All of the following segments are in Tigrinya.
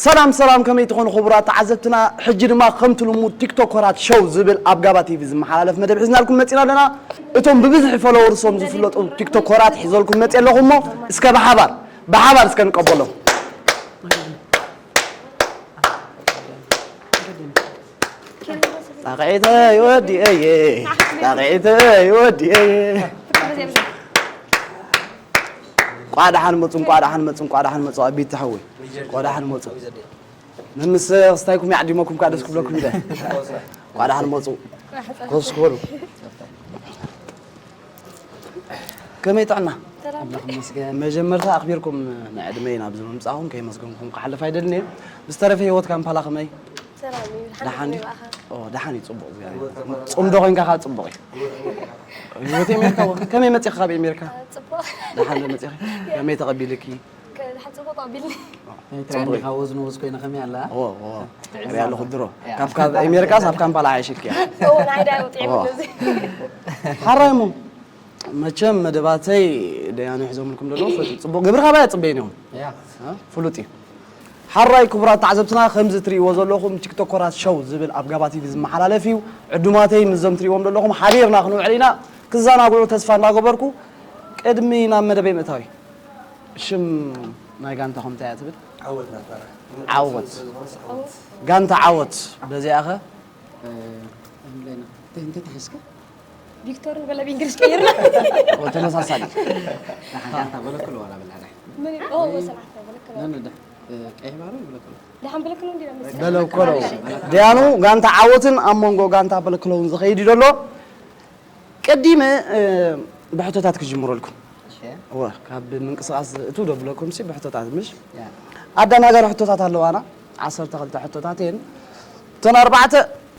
ሰላም ሰላም፣ ከመይ ትኾኑ ክቡራት ተዓዘብትና? ሕጂ ድማ ከምቲ ልሙድ ቲክቶከራት ሾው ዝብል ኣብ ጋባ ቲቪ ዝመሓላለፍ መደብ ሒዝናልኩም መፂና ኣለና። እቶም ብብዝሒ ፎሎወርሶም ዝፍለጡ ቲክቶከራት ሒዘልኩም መፂ ኣለኹ እሞ እስከ ብሓባር ብሓባር እስከ ንቀበሎም። ጣቕዒተይ ወዲኤየ፣ ጣቕዒተይ ወዲኤየ። እንቋዕ ደሓን መፁ፣ እንቋዕ ደሓን መፁ፣ እንቋዕ ደሓን መፁ። ኣቢት ተሓወይ፣ እንቋዕ ደሓን መፁ። መምስ ክስታይኩም ይዓዲመኩም፣ ከዓ ደስ ክብለኩም ኢለ። እንቋዕ ደሓን መፁ። ኮስ ክበሉ። ከመይ ጥዕና? ሰላም። ኣምላኽ ይመስገን። መጀመርታ ኣኽቢርኩም ንዕድመይ ናብዚ ምምጻእኹም ከየመስገንኩም ክሓልፍ ኣይደልን እየ። ብዝተረፈ ህይወት ካምፓላ ከመይ? ሰላም እዩ። ደሓን ድዩ? ኦ፣ ደሓን እዩ፣ ጽቡቕ እግዚኣብሔር። ጽምዶ ኮይንካ ከዓ ጽቡቕ እዩ። ህይወት ኣሜሪካ ወ-፣ ከመይ መጺኻ ካብ ኣሜሪካ? ጽቡቕ። ደሓን ዶ መጺኺ? ከመይ ተቐቢልኪ? ከ-፣ ደሓን ጽቡቕ ተቐቢልኒ። ናይ ትራይ እንዲኻ ወዝ ንወዝ ኮይነ ከመይ ኣላ? ኦ፣ ኦ። ሪኣ ኣለኹ ድሮ። ያ። ካብ፣ ካብ ኣሜሪካስ ኣብ ካምፓላ ሓይሽልኪ እያ። ኦ፣ ናይ ዳይ ውጥዒ ኦ። እዚ። ሓራይ እሞ። መቸም መደባተይ ደያኑ ሒዞምልኩም ዘለዉ ፍሉጥ እዩ። ጽቡቕ ግብሪ ካባይ ኣጽበይን እዮም። ያ። እ? ፍሉጥ እዩ። ሓራይ ክቡራት ተዓዘብትና፣ ከምዚ ትርእይዎ ዘለኹም ቲክቶከራት ሾው ዝብል ኣብ ጋባ ቲቪ ዝመሓላለፍ እዩ። ዕዱማተይ ምስዞም ትርእይዎም ዘለኹም ሓቢርና ክንውዕል ኢና። ክዘናግዑ ተስፋ እናገበርኩ፣ ቅድሚ ናብ መደበይ ምእታዊ፣ ሽም ናይ ጋንታኹም እንታይ እያ ትብል? ዓወት ናትባራ። ዓወት። ጋንታ ዓወት። በዚኣ ኸ? እ፣ እንታይ ና-፣ እንታይ፣ እንታይ ተሒዝካ? ቪክቶርን በለ ብእንግሊዝ ቀይርና። ኦ፣ ተመሳሳሊ። ንሓ ጋንታ በለክሎ ዋላ በላ ዳሕ። ምን? ኦ፣ ወሰን ዓፍራ በለክሎ። ነን ዳሕ፣ እ፣ ቀይሕ ባሮ በለክሎ። ደሓን በለክሎ እንዲና መሰለኝ። በለክሎ። ደያኑ ጋንታ ዓወትን ኣብ መንጎ ጋንታ በለክሎውን ዝኸይድ እዩ ዘሎ። ቀዲመ፣ እ፣ ብሕቶታት ክጅምረልኩም። እሺ። እወ፣ ካብ ምንቅስቓስ እቱ ዶ ብለኩም ሲ ብሕቶታት ምሽ? ያ። ኣደናጋሪ ሕቶታት ኣለዋና። ዓሰርተ ክልተ ሕቶታት እየን። እተን ኣርባዕተ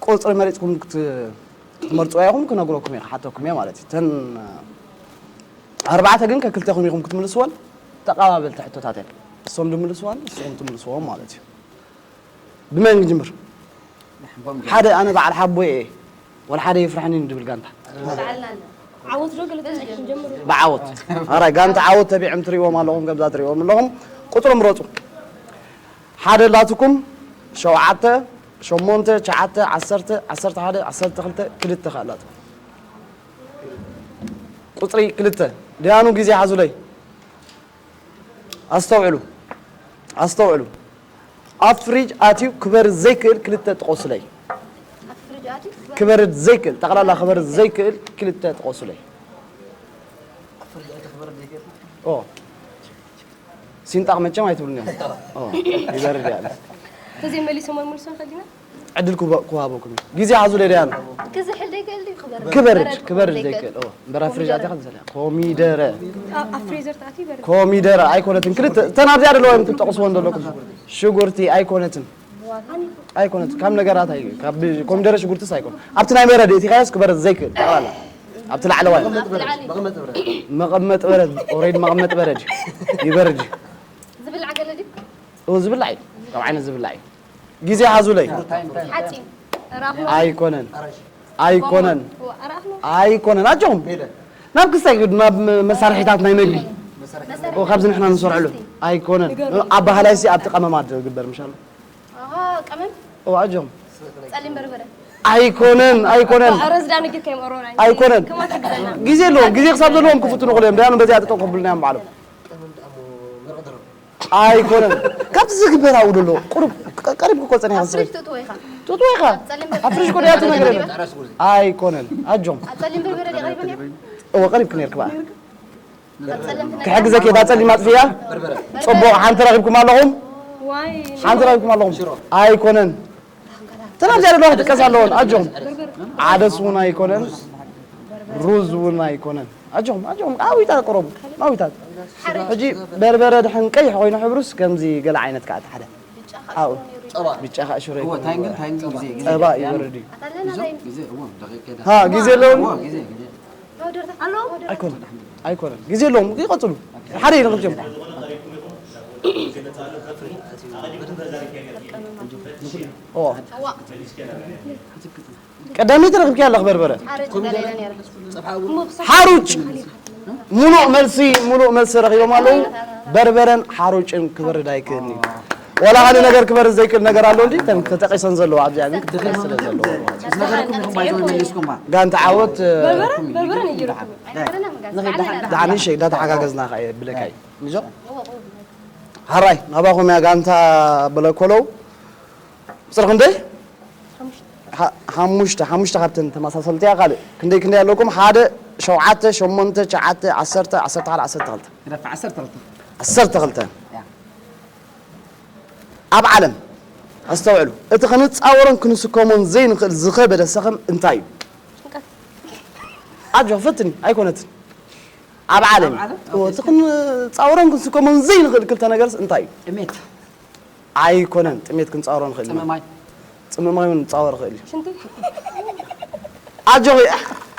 ቁጽሪ መሪጽኩም ክት-፣ ክትመርጽዋ ኢኹም፣ ክነግረኩም እየ፣ ክሓተኩም እየ ማለት እዩ። እተን ኣርባዕተ ግን ከክልተኹም ኢኹም ክትምልስወን ተቐባበልቲ ሕቶታት እየን። እሶም ድምልስዋን ንስኹም ትምልስዎም ማለት እዩ። ብመን ክጅምር? ሓደ ኣነ በዓል ሓቦይ እየ፣ ወላ ሓደ የፍርሐኒ ድብል ጋንታ። በዓልና ዓወት ዶ ገለ ተዝሕ ክንጀምር? ብዓወት። ኣራይ ጋንታ ዓወት ተቢዖም ትርእይዎም ኣለኹም፣ ከምዛ ትርእይዎም ኣለኹም። ቁጽሪ ምረጹ። ሓደ ኣላትኩም፣ ሸውዓተ፣ ሸሞንተ፣ ትሽዓተ፣ ዓሰርተ፣ ዓሰርተ ሓደ፣ ዓሰርተ ክልተ፣ ክልተ ከኣ ኣላትኩም። ቁጽሪ ክልተ። ደያኑ ግዜ ሓዙለይ። ኣስተውዕሉ። ኣስተውዕሉ። ኣብ ፍሪጅ ኣትዩ ክበርድ ዘይክእል ክልተ ጥቐሱለይ። ኣብ ፍሪጅ ኣትዩ ክበርድ ክበርድ ዘይክእል፣ ጠቕላላ ክበርድ ዘይክእል ክልተ ጥቐሱለይ። ኣብ ፍሪጅ ኣትዩ ክበርድ ዘይክእል? ኦ። ሲንጣቕ መቸም ኣይትብሉን እዮም። ኦ፣ ይበርድ ያለ። ተዘይመሊሶም ኣይመልሶን ከሊና? ዕድል ክወ-፣ ክወሃበኩም እዩ። ግዜ ሓዙለይ ደያኑ። ክዝሕል ዘይክእል ድዩ ክበርድ? ክበርድ፣ በረድ ክበርድ ዘይክእል። ዘይክእል። ኦ፣ እምበር ኣብ ፍሪጅ ኣትያ ኮሚደረ። ከምሰለ። ኮሚደረ። ኣብ፣ ኣብ ፍሬዘር ተኣትዩ ይበርድ። ኮሚደረ ኣይኮነትን። ክልተ፣ እተን ኣብዚኣ ዘለዋ እዮም ትጠቕስወን ዘለኩም። ሽጉርቲ ኣይኮነትን። ኣይኮነትን። ካብ ነገራት ኣይ-፣ ካብ ኮሚደረ ሽጉርትስ ኣይኮን። ኣብቲ ናይ በረድ እቲኻዮስ ክበርድ ዘይክእል ጠቕላላ። ኣብቲ ላዕለዋይ። ኣብቲ ላዕሊ። መቐመጢ በረድ። ኦሬዲ መቐመጢ በረድ እዩ። ይበርድ እዩ። ዝብላዕ ገለ ድዩ? ኦ፣ ዝብላዕ እዩ። ካብ ዓይነት ዝብላዕ እዩ። ግዜ ሓዙለይ። ሓጺን። ራፍኖ። ኣይኮነን። ኣይኮነን። ራፍኖ። ኣይኮነን። ኣጆኹም። ናብ ክስታይ፣ ናብ መሳርሒታት ናይ መግቢ። መሳርሒ። ኦ፣ ካብዚ ንሕና ንሰርዐሉ። ኣይኮነን። ኣበሃህላይሲ ኣብቲ ቀመማት ዝግበር ምሻሉ። ኣሃ፣ ቀመም? ኦ፣ ኣጆኹም። ጸሊም በርበረ። ኣይኮነን፣ ኣይኮነን። ኣረ፣ ዝዳ ንግር ከይም ኦሮና። ኣይኮነን። ከማት ግዘና። ግዜ ኣለዎም። ግዜ ክሳብ ዘለዎም ክፍትኑ ክእሉ እዮም። ደያኑ በዚኣ ጠጠው ከብሉና እዮም ባዕሎም። ኣይኮነን። ካብቲ ዝግበር ኣብኡ ዘሎ ቁሩብ ቀ-፣ ቀሪብ ክቆጽን ኢኻ ኣብ ፍሪጅ ትእትዎ ኢኻ። ትእትዎ ኢኻ። ኣብ ጸሊም በርበረ ኣብ ፍሪጅ ኮ ደያቱ ነገር የለን። ኣይኮነን። ኣጆም። ኣብ ጸሊም በርበረ ዲኻ ይበልዕ? እወ፣ ቀሪብ ክነርክ በኣ። ኣብ ጸሊም ክነርክ። ክሕግዘኪ እታ ጸሊም ኣጥፍያ። ጽቡቕ፣ ሓንቲ ረኺብኩም ኣለኹም። ዋይ። ሓንቲ ረኺብኩም ኣለኹም። ኣይኮነን። ተናብዚያ ዘለዋ ክጥቀስ ኣለዎን። ኣጆም። ዓደስ እውን ኣይኮነን። ሩዝ እውን ኣይኮነን። ኣጆኹም፣ ኣጆኹም፣ ኣዊታት ቅረቡ፣ ኣዊታት። ሕጂ በርበረ ድሕን ቀይሕ ኮይኑ ሕብሩስ ከምዚ ገለ ዓይነት ከኣ እቲ ሓደ። ኣብኡ። ጸባ። ብጫ ከኣ ሽሮ እወ፣ ኣይኮነን። ታይም ግን፣ ታይም ግን ግዜ፣ ግዜ። ጸባ ይበርድ እዩ። ኣታለና ታይም። ግዜ፣ እወ፣ ደቂቅ ከይዳ። ሃ፣ ግዜ ኣለዎም? እወ፣ ግዜ፣ ግዜ። ፓውደር ኣሎ? ኣይኮነን፣ ኣይኮነን። ግዜ ኣለዎም፣ ይቐጽሉ። ሓደ እዩ ንኽልቲኦም። ኦ። እዋ። ቀዳመይቲ ረኺብኪ ኣለኽ በርበረ። ሓሩጭ ደለለ ነይረ። ሓሩጭ። ሙሉእ መልሲ፣ ሙሉእ መልሲ ረኺቦም ኣለዉ። በርበረን ሓሩጭን ክበርድ ኣይክእልን እዩ። ዋላ ሓደ ነገር ክበርስ ዘይክእል ነገር ኣሎ እንዲ፣ ተን-፣ ተጠቂሰን ዘለዋ ኣብዚኣ ግን ክትጠቅስ ስለ ዘለዎ ማለት እዩ። ዝነገርኩም ኢኹም ባይዘው መሊስኩማ። ጋንታ ዓወት፣ እ፣ በርበረ በርበረ ነይሩ። ደሓን እሺ፣ እንዳተሓጋገዝና ከኣ የብለካ እዩ። ምዞ? ሃራይ፣ ናባኹም እያ ጋንታ በለኮለው። ቁፅሪ ክንደይ? ሓ-፣ ሓሙሽተ፣ ሓሙሽተ ካብተን ተመሳሰልቲ እያ። ካልእ ክንደይ ክንደይ ኣለኩም? ሓደ፣ ሸውዓተ፣ ሸሞንተ፣ ትሽዓተ፣ ዓሰርተ፣ ዓሰርተ ሓደ፣ ዓሰርተ ክልተ። ግደፍ ዓሰርተ ክልተ። ዓሰርተ ክልተ። ያ። ኣብ ዓለም፣ ኣስተውዕሉ፣ እቲ ክንጻወሮን ክንስከሞን ዘይንኽእል ዝኸበደ ሰኸም እንታይ እዩ? ኣጆ፣ ፈትኒ፣ ኣይኮነትን። ኣብ ዓለም፣ ኣብ ዓለም? እዎ፣ እቲ ክንጻወሮን ክንስከሞን ዘይንኽእል ክልተ ነገርስ እንታይ እዩ? ጥሜት። ኣይኮነን፣ ጥሜት ክንጻወሮ ንኽእል ኢና። ጽምእ ማይ። ጽምእ ማይ እውን ክጻወር ይኽእል እዩ። ሽንቲ ኣጆኺ፣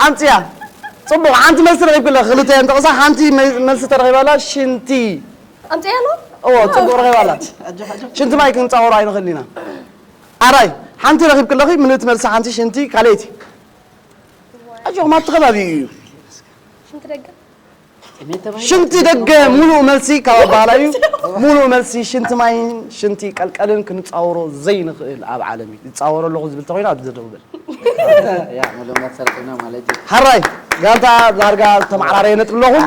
ኣምጽያ። ጽቡቕ፣ ሓንቲ መልሲ ረኺብክላ፣ ክልተ እየን ጠቕሳ፣ ሓንቲ መ-፣ መልሲ ተረኺባላ፣ ሽንቲ። ኣምጽያ ኣሎ። እዎ፣ ጽቡቕ ረኺባላ። ሽንቲ ማይ ክንጻወሮ ኣይንኽእል ኢና። ኣራይ፣ ሓንቲ ረኺብክለኺ፣ ምልእቲ መልሲ ሓንቲ፣ ሽንቲ፣ ካልኣይቲ። ኣጆኹም፣ ኣብቲ ከባቢ እዩ። ሽንቲ ደገ። ጥሜት ተባሂሉ። ሽንቲ ደገ ሙሉእ መልሲ ካብ ኣባህላ እዩ። ሙሉእ መልሲ ሽንቲ ማይን ሽንቲ ቀልቀልን ክንጻወሮ ዘይንኽእል ኣብ ዓለም እዩ። ይጻወሮ ኣለኹ ዝብል ተኾይኑ ኣብዚ ደው በል። ያ፣ ሙሉእ መሰረትና ማለት እዩ። ሓራይ ጋንታ ዳርጋ ተመዓራረየ ነጥቢ ኣለኹም።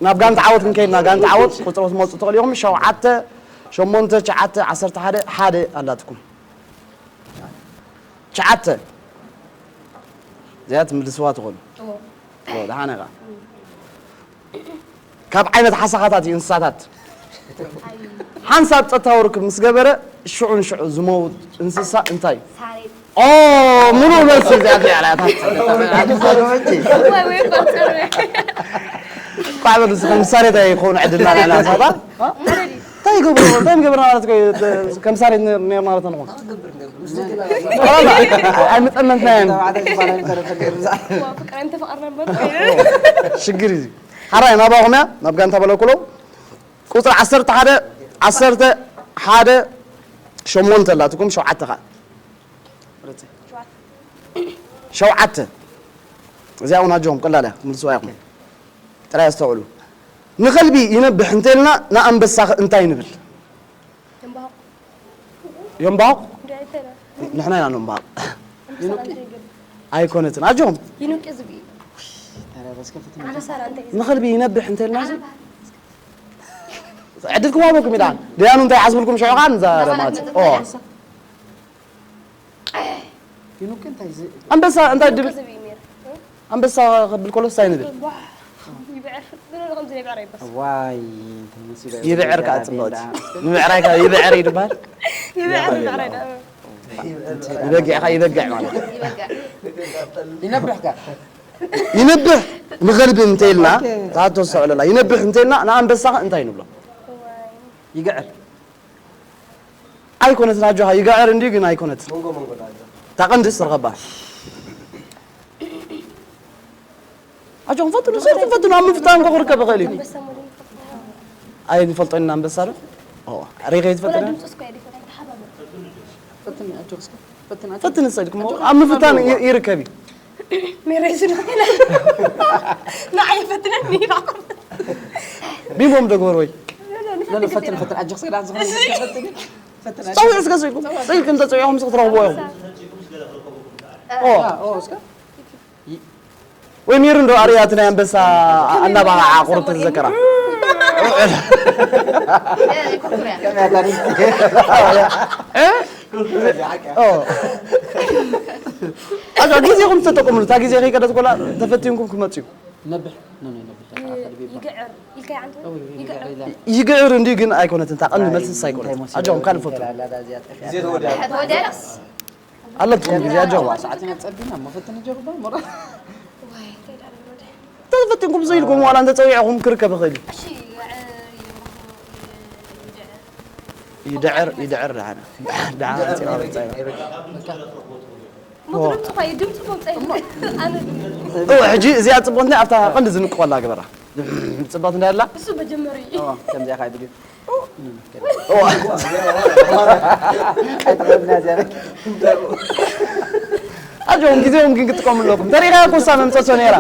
ናብ ጋንታ ዓወት ክንከይድና፣ ጋንታ ዓወት ቁፅሪ ክትመፁ ትኽእሉ ኢኹም። ሸውዓተ፣ ሸሞንተ፣ ትሽዓተ፣ ዓሰርተ ሓደ፣ ሓደ ኣላትኩም። ትሽዓተ። እዚኣ ትምልስዋ ትኾኑ። ኦ፣ ደሓን ኢኻ። ካብ ዓይነት ሓሳኻታት እዩ እንስሳታት። ሓንሳብ ጸታዊ ርክብ ምስ ገበረ ሽዑ ንሽዑ ዝመውት እንስሳ እንታይ እዩ? ሳሬት። ኦ፣ ምሉእ መልሲ እዚኣ እያ። ወይ ወይ ፋክተር። ቋዕ በሉ፣ እስኺ ከም ሳሬት ኣይኮኑ ዕድልና ንሕና ሰባት። እንታይ ይገብሩ? እንታይ ንገብር ማለት እኮ እዩ? ከም ሳሬት ነ-፣ ነ-፣ ማለት ነው። ኣይምጠመንትናዮን። ፍቅረን ተፈቀርና ነበር። ሽግር እዩ። ሓራይ ናባኹም እያ፣ ናብ ጋንታ በለኩሎ። ቁፅሪ ዓሰርተ ሓደ፣ ዓሰርተ ሓደ፣ ሸሞንተ ኣላትኩም፣ ሸውዓተ ኸዓ። ሸውዓተ። እዚኣ እውን ኣጆኹም ቀላል እያ፣ ክትምልስዋ ኢኹም። ጥራይ ኣስተውዕሉ። ንኸልቢ ይነብሕ እንተልና ንኣንበሳ ኸ እንታይ ንብል? እምባቕ። የምባቕ? እንዲ ኣይተና። ንሕና ኢና ነምባቕ። ኣንበሳ እንታይ ይገብር? ኣይኮነትን። ኣጆኹም። ይኑቂ ዝብኢ። ተረበስከ ፍትነ። ኣንበሳ እንታይ ይገብር? ንኸልቢ ይነብሕ እንተልና እዚ ዕድልኩም ኣበኩም ኢላ። ደያኑ እንታይ ሓስብልኩም ሽዑ ኸዓ ንዛረብ ማለት እዩ። ኦ። ይኑቂ እንታይ ዝ- ኣንበሳ እንታይ ድብል? ዝብኢ ሜር። ኣንበሳ ክብል ከሎ እንታይ ንብል? ይብዕር። ብሎ ከምዚ ይብዕር ኣይበስ። ዋይ እንታይ መሲሉ። ይብዕር ከዓ ጽብቕቲ። ምብዕራይ ከዓ ይብዕር እዩ ድበሃል። ይብዕር ይብዕር ኣይዳ። ይበጊዕ ከዓ ይበግዕ ማለት እዩ። ይነብሕ ከ። ይነብሕ ንኸልቢ እንተኢልና ታቶ ዝሰዕለላ ይነብሕ እንተኢልና ንኣንበሳ ኸ እንታይ ንብሎ? ይግዕር። ኣይኮነትን ኣጆኻ ይግዕር እንድዩ ግን ኣይኮነትን። እታ ቀንዲ ዝተረኸባ ኣጆኹም ፈትኑ፣ ሰብ ፈትኑ፣ ኣብ ምፍታን እኮ ክርከብ ይኽእል እዩ። ኣንበሳ ሞዴል። ኣይንፈልጦ ኢና ኣንበሳ ዶ? ኦ፣ ሪኸ ይትፈልጥ ዶ? ድምፁ እስኮ ይዲ ፈላይ ተሓባበሩ። ፈትኒ ኣጆኽ እስከ። ፈትኒ ኣጆኽ። ፈትኒ ሰድኩም ኣብ ምፍታን ይ-፣ ይርከብ እዩ። ሜሬ ዝንኽላ። ንዓይ ፈትነኒ ኢላ። ቢሞም ዶ ግበር ወይ? ሎሎ ፈትኒ ፈትኒ ኣጆኽ እስከ ዳን ዝኾነ ፈትኒ። ፈትኒ ኣጆኽ። ጸውዕ እስከ ስልኩም። ስልኩም ተጸዊዕኹም እስከ ትረኽብዎ ኢኹም። ኦ። ኦ እስከ። ወይ ሚሩ እንዶ ኣርያት ናይ ኣንበሳ ኣናባብዓ ቁሩብ ተዘከራ። ከመይ ኣታ ድምፂ? ኦ። ኣዛ ግዜኹም ተጠቀምሉ። እታ ግዜ ከይቀደት ኮላ ተፈቲንኩም ክመጽዩ። ነብሕ። ኖ፣ ኖ፣ ነብሕ። ይግዕር ኢልካዮ ዓንተ? እው፣ ይግዕር ኢላ። ይግዕር እንዲ ግን ኣይኮነትን። እታ ቀንዲ መልሲ ኣይኮነትን። እንታይ መስሎ? ኣጆኹም ካልእ ፈትኑ። ከላላ እዚኣ ጠፊኣ። ተወደለስ። ኣለኩም ግዜ ኣጆኹም። ሰዓት ኢና ጸቢና እሞ ፈትኒ ጀርባ ሞራ። ዋይ እንታይ ዳለ ወደ። ተፈቲንኩም ዘይልኩም ዋላ እንተ ጸዊዕኹም ክርከብ ይኽእል እዩ። እሺ ይግዕር። ይድዕር ይድዕር ደሓነ። ደሓነ ኣንጺና ወጻኢና። ሞት ድምፁ ኳ ድምፁ ኮምፀ። ኣነ እወ፣ ሕጂ እዚኣ ጽቡቕቲ ኣብታ ቀንዲ ዝንቅቐላ ግበራ። ጽቡቕቲ እንታይ ኣላ? እሱ መጀመሪ። ኦ፣ ከምዚኣ ኻይ ድግፍ። እወ። ኣይጥረብና እዚኣ። ኣጆኹም ግዜኹም ግን ክትጥቀሙ ኣለኩም። ተሪኻ እኮ እሳ መምጸሶ ነይራ።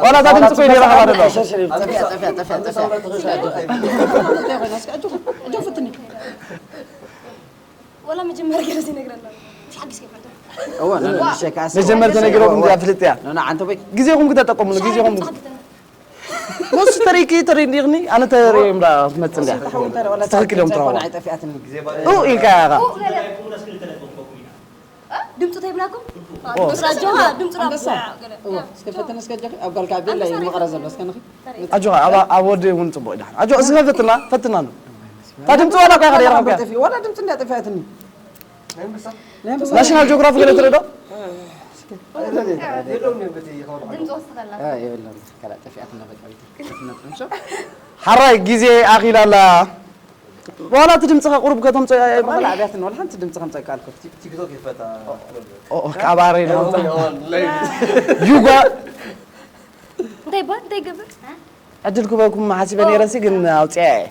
ዋላ እታ ድምፂ እኮ ይደረኻ ደሎ። ጠፊኣ፣ ጠፊኣ፣ ጠፊኣ፣ ጠፊኣ። እንታይ ኮይና? እስኪ ኣጆኹም፣ ኣጆኹም ፈትኒ። ወላ መጀመርያ ገለ ዘይነግረና። ሓጊስ ከይፈርዶ። እዋ ና ንሸካስ መጀመርያ ተነጊርኩም እዚኣ ፍልጥ እያ። ና ና ዓንተ በይ ግዜኹም ክተጠቀሙሉ ግዜኹም ድምፂ ሓግተና። ንሱ ተሪኪ ተሪእኒ ኣነ ተሪእዮም ዳ ትመጽእ እንዲያ ትኽክል እዮም ትረኽቦ ኣይጠፊኣትኒ ኡ ኢልካ ኢኻ ድምፁ ተይብላኩም ድምፁ ራጆኻ ድምፁ ራጆ እስከ ፈተነ እስከ ጀኺ ኣብ ጋልካ ቤላ እዩ መቐረ ዘሎ እስከ ንኺ ኣጆኻ ኣብ ኣብ ወዲ እውን ጽቡቕ ኢዳ ኣጆ እዚ ፈትና ፈትና ነው ታ ድምፂ ዋላ እኳ ኢኻ ደይረኸብካ ወላ ድምፂ እንዳጠፊኣትኒ ናሽናል ጂኦግራፊ ገለ ትርኢ ዶ ድምፂ ወስኸልና የብለን ካልእ ጠፊኣትና በቃ ቤት ሓራይ ግዜ ኣኺላ ኣላ ዋላ እቲ ድምፅኻ ቁሩብ ከተምፅኦ ወላ ኣብያትን ወላ ሓንቲ ድምፂ ከምፀካ ኣልኩ ቲክቶክ ይፈታ ካባሬ ናምፃ ዩጋ እንታይ ይበሃል እንታይ ይገብር ዕድል ክበኩም ሓሲበ ነይረሲ ግን ኣውፅያ እየ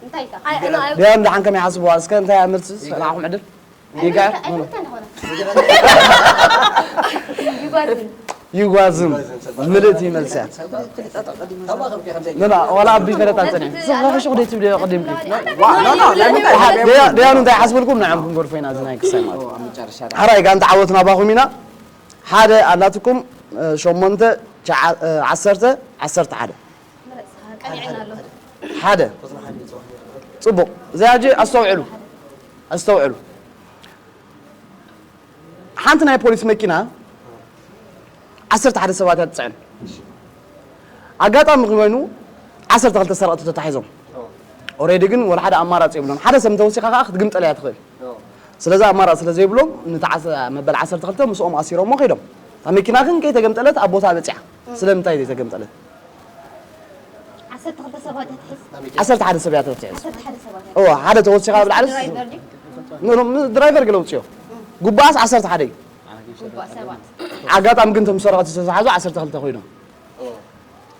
እንታይ ኢልካ ዲያም ደሓን ከመይ ሓስብዋ እስከ እንታይ ኣምርትስ ንዓኹም ዕድል ይጋ ይጓዝን ይጓዝም ምልእቲ ይመልስያ ንና ዋላ ኣቢ ፈለጣ ፀኒሑ ዝኸሕሹ ክደይ ትብልዮ ቅድም ደያኑ እንታይ ሓስበልኩም ንዓም ክንጎድፎ ኢና እዚ ናይ ክሳይ ማለት ሓራይ ጋንታ ዓወት ናባኹም ኢና ሓደ ኣላትኩም ሸሞንተ ዓሰርተ ዓሰርተ ሓደ ሓደ ፅቡቕ እዚኣ ሕጂ ኣስተውዕሉ ኣስተውዕሉ ሓንቲ ናይ ፖሊስ መኪና ዓሰርተ ሓደ ሰባት እያ ትፅዕን ኣጋጣሚ ኮይኑ ዓሰርተ ክልተ ሰረቕቲ ተታሒዞም ኦሬዲ ግን ወላ ሓደ ኣማራፂ የብሎን ሓደ ሰብ እንተወሲኻ ከዓ ክትግምጠል እያ ትኽእል ስለዚ ኣማራፂ ስለ ዘይብሎም ነቲ መበል ዓሰርተ ክልተ ምስኦም ኣሲሮሞ ከይዶም እታ መኪና ግን ከይተገምጠለት ኣብ ቦታ በፂሓ ስለምንታይ ዘይተገምጠለት ዓሰርተ ክልተ ሰባት እያ ትሕዝ ዓሰርተ ሓደ ሰብ እያ ተትሕዝ ዓሰርተ ሓደ ሰባት እያ እዎ ሓደ ተወሲኻ ብላዕሊ ድራይቨር ድዩ ድራይቨር ገለ ውፅዮ ጉባኣስ ዓሰርተ ሓደ እዩ ጉባእ ሰባት ኣጋጣሚ ግን ቶም ሰረቕቲ ዝተተሓዙ ዓሰርተ ክልተ ኮይኖም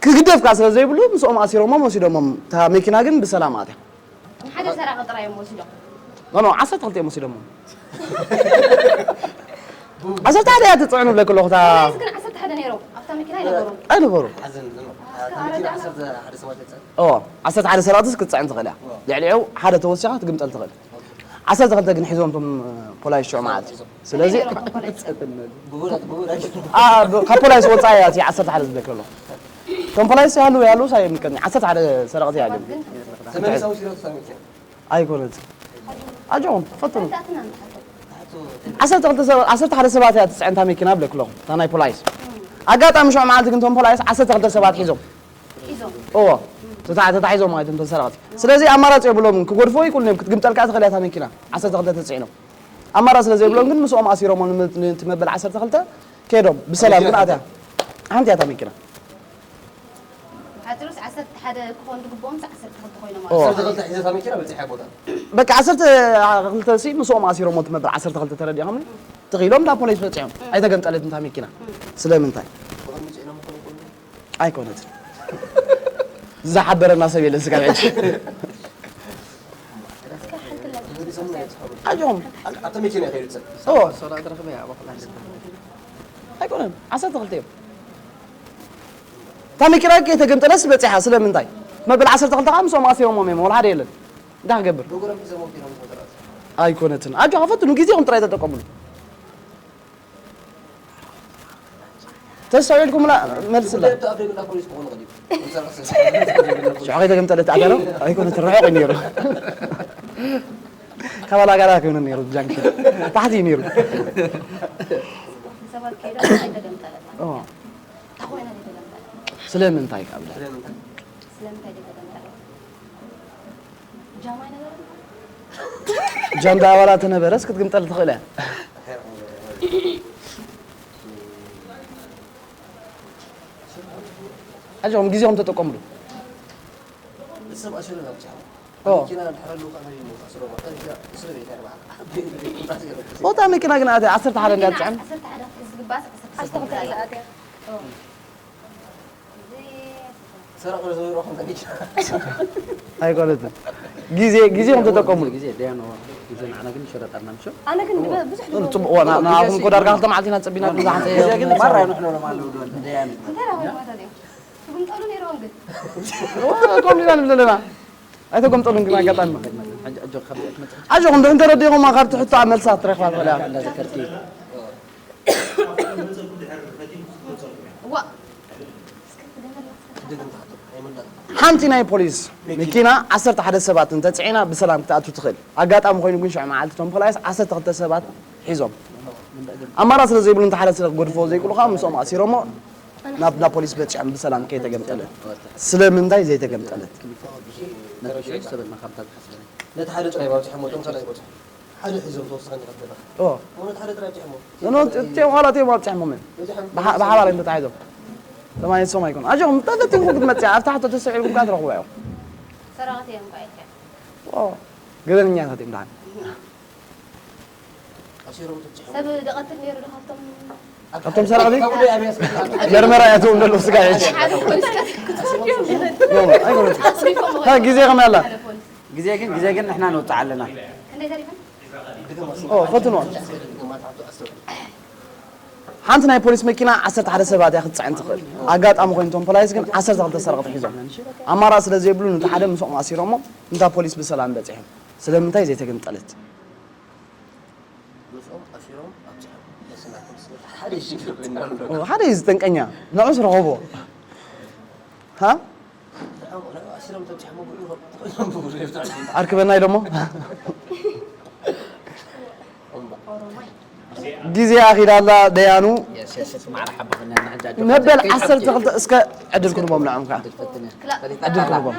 ክግደፍ ከዓ ስለ ዘይብሉ ምስኦም ኣሲሮሞም ወሲዶሞም እታ መኪና ግን ብሰላም ኣትያ ንሓደ ሰራቂ ጥራይ እዮም ወሲዶም ኖ ኖ ዓሰርተ ክልተ እዮም ወሲዶሞም ዓሰርተ ሓደ እያ ትፅዕኑ ብለክ ኣለኹ እታ እዚ ግን ዓሰርተ ሓደ ነይሮም ኣብታ መኪና ኣይነበሩም ኣይነበሩ ሓዘን ዝኖ መኪና ዓሰርተ ሓደ ሰባት ይፀ እዎ ዓሰርተ ሓደ ሰራቅትስ ክትፅዕን ትኽእል እያ ልዕሊዑ ሓደ ተወሲኻ ክትግምጠል ትኽእል ዓሰርተ ክልተ ግን ሒዞም እቶም ፖላይስ ሽዑ መዓልቲ ስለዚ ብቡላት ብቡላት ካብ ፖላይስ ወፃኢ እያ እቲ ዓሰርተ ሓደ ዝብለክ ኣሎ እቶም ፖላይስ ያሉ ያሉ ሳይምልከትኒ ዓሰርተ ሓደ ሰረቅቲ እያ ግን ተመሊሳ ወሲዶ ተሳሚት ኣይኮነት ኣጆኹም ፈትኑ ዓሰርተ ክልተ ሰባት ዓሰርተ ሓደ ሰባት እያ ትፅዕንታ መኪና ብለክ ኣለኹ እታ ናይ ፖላይስ ኣጋጣሚ ሽዑ መዓልቲ ግን እቶም ፖላይስ ዓሰርተ ክልተ ሰባት ሒዞም እዎ ተታሒዞም ማለት እቶም ሰረቕቲ ስለዚ ኣማራፂ የብሎምን ክጎድፎ ይክእሉ እዮም ክትግምጠልካ ትኽእል እያ እታ መኪና ዓሰርተ ክልተ ተፅዒኖም ኣማራፂ ስለ ዘይብሎም ግን ምስኦም ኣሲሮሞ ነቲ መበል ዓሰርተ ክልተ ከይዶም ብሰላም ግን ኣትያ ሓንቲ እያ እታ መኪና ሓፂሩስ ዓሰርተ ሓደ ክኾን ዝግብኦም ዓሰርተ ክልተ ኮይኖም ኦ። ዓሰርተ ክልተ ሒዘታ መኪና በፂሓ ቦታ በቃ ዓሰርተ ክልተ ሲ ምስኦም ኣሲሮሞ እቲ መበል ዓሰርተ ክልተ ተረዲእኹምኒ ትኽኢሎም እንዳ ፖሊስ በፂሖም ኣይተገምጠለትን እታ መኪና ስለምንታይ ብቕድሚ ፅዒኖም ክኾኑ ይኽእሉ ኣይኮነትን ዝሓበረና ሰብ የለን ስጋብ ሕጂ ኣጆኹም ኣብቲ መኪና ከይዱ ሰብ ኦ ሶራ ትረኽበ እያ ኣባኹላ ኣይኮነን ዓሰርተ ክልተ እዮም እታ መኪና ከይተገምጠለስ በፂሓ ስለምንታይ መበል ዓሰርተ ክልተ ከዓ ምስኦም ኣሲሮሞም እዮም ወላ ሓደ የለን እንታይ ክገብር ብእግሮም ሒዞም ወኪሎም ዝመጡ ኣይኮነትን ኣጆኻ ፈትኑ ግዜኹም ጥራይ ተጠቀምሉ ተስተውዒልኩምላ መልስላ ኣብደግና ፖሊስ ክኾኑ ቐዲም ሽዑ ከይተገምጠለት ኣጋሮ ኣይኮነትን ርሑቕ እዩ ነይሩ ካባላ ጋራ ኮይኑ ነይሩ ጃንኪ ታሕቲ እዩ ነይሩ ሰባት ከይዶም ኣይተገምጠለት ኦ፣ ተኾይና ዘይተገምጠለት ስለምንታይ ካብለ ስለምንታይ ዘይተገምጠለት ጃማ ኣይነበረን ጃንዳ ኣባላ ተነበረስ ክትግምጠል ትኽእል እያ ኣጆም ግዜኹም ተጠቀምሉ ሰብ ኣሲሩ ናብ ጫማ ኦ፣ መኪና ድሕረ ልውካ ናይ ይመጣ ስለ ወጣ እዛ እስር ቤት ኣርባ ቦታ መኪና ግን ኣተ ዓሰርተ ሓደ እንዳ ትፅዕን ዓሰርተ ሓደ ዝግባእ ዓሰርተ ክልተ ኣትያ ሰረቕ ዝብሎ ከም ተገጭ ኣይኮነትን ግዜ ግዜኹም ተጠቀምሉ ግዜ ደያኖ ግዜ ንዓና ግን ይሸረጠልና ምሾ ኣነ ግን ብዙሕ ጽቡቅ ዋና ንኣኹም ኮ ዳርጋ ክልተ መዓልቲ ኢና ጸቢና ብዙሓት ግዜ ግን ማራ ንሕኖ ለማለው ዶ ደያኖ እንታይ ዳ ማለት እዩ ትግምጠሉ ነይርዎም ግን ከምዚና ንብል ኣለና ኣይተጎምጠሉን ግን ኣጋጣሚ ኣጆኹም፣ እንድሕር እንተረዲእኹማ ካብቲ ሕቶ መልሳ ትረኽባ ትኽእላ። ሓንቲ ናይ ፖሊስ መኪና ዓሰርተ ሓደ ሰባት እንተፅዒና ብሰላም ክትኣቱ ትኽእል። ኣጋጣሚ ኮይኑ ግን ሽዑ መዓልቲ እቶም ፖላይስ ዓሰርተ ክልተ ሰባት ሒዞም። ኣማራ ስለ ዘይብሉ እንተ ሓደ ስለ ክገድፎ ዘይክእሉ ከዓ ምስኦም ኣሲሮሞ ናብ ናብ ፖሊስ በፂሖም ብሰላም ከይተገምጠለት። ስለምንታይ ዘይተገምጠለት? ነቲ ሓደ ጥራይ ባብፅሖም ወቶም ካልኣይ በፅሑ ሓደ ሒዞም ተወሳኺ ንቐበላ ኦ እውነት ሓደ ጥራይ ኣብፅሖም ኖ ኖ እቲኦም ዋላ እቲኦም ኣብፅሖም እዮም። በብሓ- ብሓባር እዮም ተታሒዞም። ተማሂሶም ኣይኮኑ ኣጆኹም ተፈቲንኩም ክትመፅእ ኣብ ታሕቶ ተስዒልኩም ከዓ ትረኽቡ እዮም። ሰራቕቲ እዮም እኮ ኣይከ ኦ ገበነኛታት እዮም ደሓን። ኣሲሮም ተብፅሖም ሰብ ደቐትል ነይሩ ዶ ካብቶም ካብቶም ሰራቕቲ ካብኡ ዶ ኣብያ ስለ መርመራ እያ ትብሉ ዘለዉ ስጋ ሕጂ ሓደ ፖሊስ ክትሰድዮም ኖ ኖ ኣይኮነትን። ኣስሪፎም ታ ግዜ ከመይ ኣላ ሓደ ፖሊስ ግዜ ግን ግዜ ግን ንሕና ንወፅዓ ኣለና። ክንደይ ተሪፈን ኦ ፈትንዋ። ሓንቲ ናይ ፖሊስ መኪና ዓሰርተ ሓደ ሰባት እያ ክትፅዕን ትኽእል። ኣጋጣሚ ኮይኑ እቶም ፖላይስ ግን ዓሰርተ ክልተ ሰረቕቲ ሒዞም ኣማራፂ ስለ ዘይብሉ ነቲ ሓደ ምስኦም ኣሲሮሞ እንታ ፖሊስ ብሰላም በፂሖም። ስለምንታይ ዘይተገምጠለት? ሓደ እዩ ዝጠንቀኛ ንዑስ ረኸቦ ሃ ኣርክበና ኢሎሞ ግዜ ኣኺዳ ኣላ ደያኑ ነበል ዓሰርተ ክልተ እስከ ዕድል ክንቦም ንዖም ከዓ ዕድል ክንቦም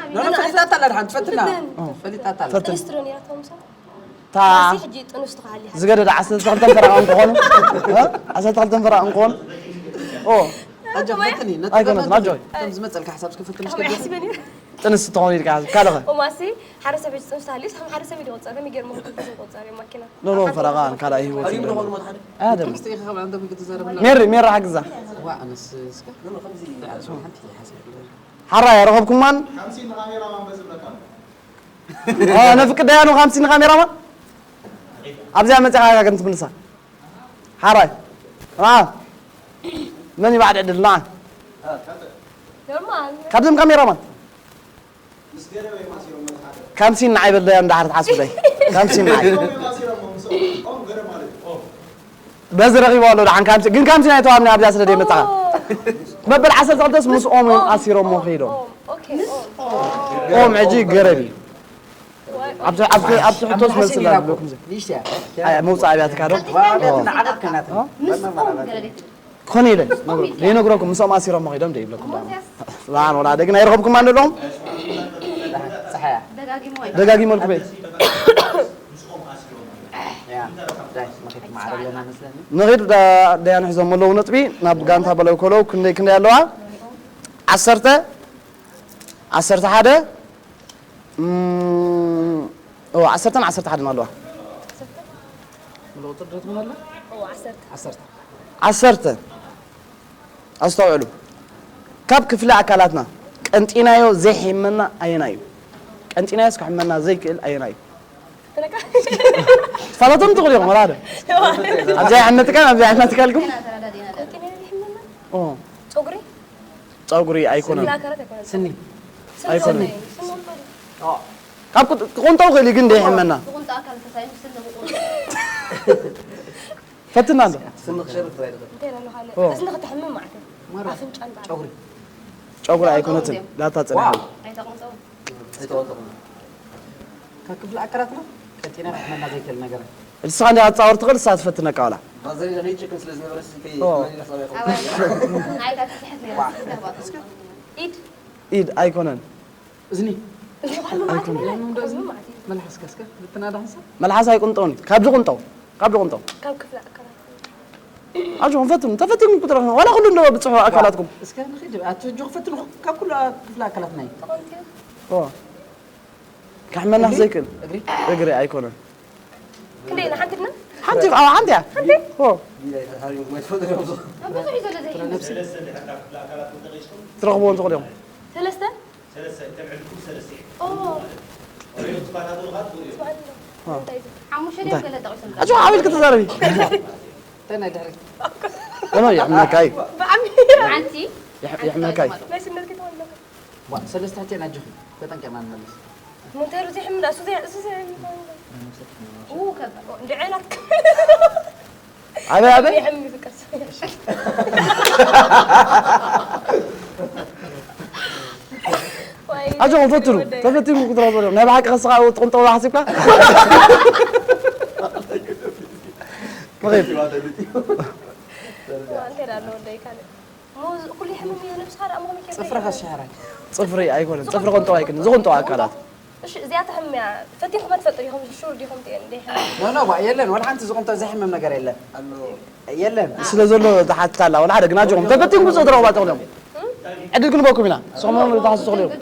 ፈትን ጥንስቲ ዶ ነይራቶም ምሳሌ? እታ ማሲ ሕጂ ጥንስቲ ክሃሊ ዝገደደ ዓሰርተ ክልተ ፈረቓ እንክኾኑ እ? ዓሰርተ ክልተ ፈረቓ እንክኾኑ ኦ ኣጆ ፈትኒ ነቲ ኣይኮነትን ኣጆ ከም ዝመፀልካ ሓሳብ እስከ ፈትኒ እስከ ከመይ ሓሲበ ነይረ? ጥንስቲ ትኾኑ ኢልካ ካልኸ ኦማሲ ሓደ ሰብ ሕጂ ጥንስቲ ሃልዩስ ከም ሓደ ሰብ ኢሉ ይቆፀር ከመይ ገይሩ መክልኩ ዝቆፀር እዩ ማኪና ኖ ኖ ፈረቓ ካልኣይ ህይወት እዩ ኣደም ጥንስቲ ኢኻ ካብ ኣንተ ምግቢ ትዛረብ ሜሪ ሜሪ ሓግዛ ዋ ኣነስ እስከ ሓንቲ ሓሳብ ሓራይ ኣረኸብኩማን ነፍቅድ ደያኑ ኻምሲን ካሜራማን ኣብዚኣ መፂኻ ኢኻ ግን ትምልሳ ሓራይ ኣ መን ይባዕድ ዕድል ንዓ ካብዞም ካሜራማን ካምሲን ንዓይ በል ደያኑ ዳሕር ትሓስብለይ ካምሲን ንዓይ በዚ ረኺቦ ኣሎ ደሓን ካምሲ ግን ካምሲ ናይ ተዋብኒ ኣብዚኣ ስለ ደይመጣኻ መበል ዓሰርተ ክልተስ ምስኦም እዮም ኣሲሮሞ ከይዶም ኦም ሕጂ ገረብ እዩ ኣብቲ ኣብቲ ኣብቲ ሕቶስ መልስላ ዝብለኩም ዘ ኣይ መውጻእ ኣብያትካ ዶ ኮነ ኢለ ዘይነግረኩም ምስኦም ኣሲሮሞ ከይዶም ደይብለኩም ላን ወላ ደግና ይረኸብኩም ኣለኹም ደጋጊሞ ልኩበይ ንኺድ ደያኑ ሒዞም ኣለዉ ነጥቢ ናብ ጋንታ በለው ከለዉ ክንደይ ክንደይ ኣለዋ ዓሰርተ ዓሰርተ ሓደ ዓሰርተን ዓሰርተ ሓደን ኣለዋ ዓሰርተ ኣስተውዕሉ ካብ ክፍሊ ኣካላትና ቀንጢናዮ ዘይሕመና ኣየናይ እዩ ቀንጢናዮስ ክሕመና ዘይክእል ኣየናይ እዩ ትፋለቶም ትኽእሉ ኢኹም ወላ ሓደ ኣብዚኣ ይሕመትካ ኣብዚኣ ይሕመትካ ኢልኩም ፀጉሪ ፀጉሪ ኣይኮነን ስኒ ኣይኮነን ካብ ክቁንጠው ክእል ግን ደይሕመና ፈትና ኣሎ ጨጉሪ ኣይኮነትን ላታ ፅንሓ ላታ ፅንሓ ካብ ክፍሊ ኣካላትና ቀንጢና ክሕመና ዘይክእል ነገር ንስኻ እንዲኻ ክትፃወር ትኽእል ንስኻ ትፈትነካ ዋላ ኢድ ኣይኮነን እዝኒ መልሓስ ከስከ ልትና ዳሕንሳ መልሓስ ኣይቁንጠውን እዩ ካብዚ ቁንጠው ካብዚ ቁንጠው ካብ ክፍሊ ኣካላት ኣጆኹም ፈትኑ ተፈቲንኩም ክትረኽቡ ዋላ ኩሉ እንዶ ብፅሑ ኣካላትኩም እስከ ንኺድ ኣቲ ሕጂ ክፈትንኹም ካብ ኩሉ ክፍሊ ኣካላትና እዩ ተቐንጥዩ ክሕመና ዘይክእል እግሪ ኣይኮነን ክንደይ ኢና ሓንቲ ድና ሓንቲ ኣብ ሓንቲ እያ ሓንቲ ኦ ብዙሕ እዩ ዘሎ ዘይሕመስ ትረኽብዎ እንትኽእሉ እዮም ሰለስተ ሰለስተ እተብዕልኩም ሰለስተ እዮም ኦ ሓሙሽተ ድዮም ገለ ጠቒሶም ኣጆ ዓው ኢልክ ተዛረቢ እንታይ ድሕሪ ኖ ይሕመካ እዩ ብዓሚ ሓንቲ ይሕመካ እዩ ናይ ስነትክ ተወለካ ሰለስተ ሕጂ ናጆኺ ተጠንቀና ንመልስ ሞንቴሩ ዘይሕምም እሱ ዘይ እሱ ዘይ ኡ ከባ እንደ ዓይነት ኣበይ ኣበይ ይሕምም ይፍቀስ ኣጆኹም ፈትኑ ተፈቲንኩም ክትረኽቡ ኣለኩም ናይ ብሓቂ ከስኻ ትቕንጠው ሓሲብካ መኺድ እንተ ዳሎ ወደይ ካልእ ሞዝ ኩሉ ይሕምም እዩ ነብስኻ ደኣ መሆን ይከብድ ፅፍርኻ ሸሃራይ ፅፍሪ ኣይኮነን ፅፍሪ ቅንጠው ኣይኮነን ዝቕንጠው ኣካላት እሺ እዚኣ ትሕምም እያ ፈቲንኩም ትፈልጡ ዲኹም ሽር ዲኹም ትእን እንደ ኖ ኖ ዋ የለን ወላ ሓንቲ ዝቕንጠው ዘሕምም ነገር የለን የለን ስለ ዘሎ ዝሓትት ኣላ ወላ ሓደ ግን ኣጆኹም ተፈቲንኩም ዝቕረቡ ኣጠቕሎም ዕድል ክንበኩም ኢና ንስኹም እውን ተሓስሱ ትኽእሉ እዮም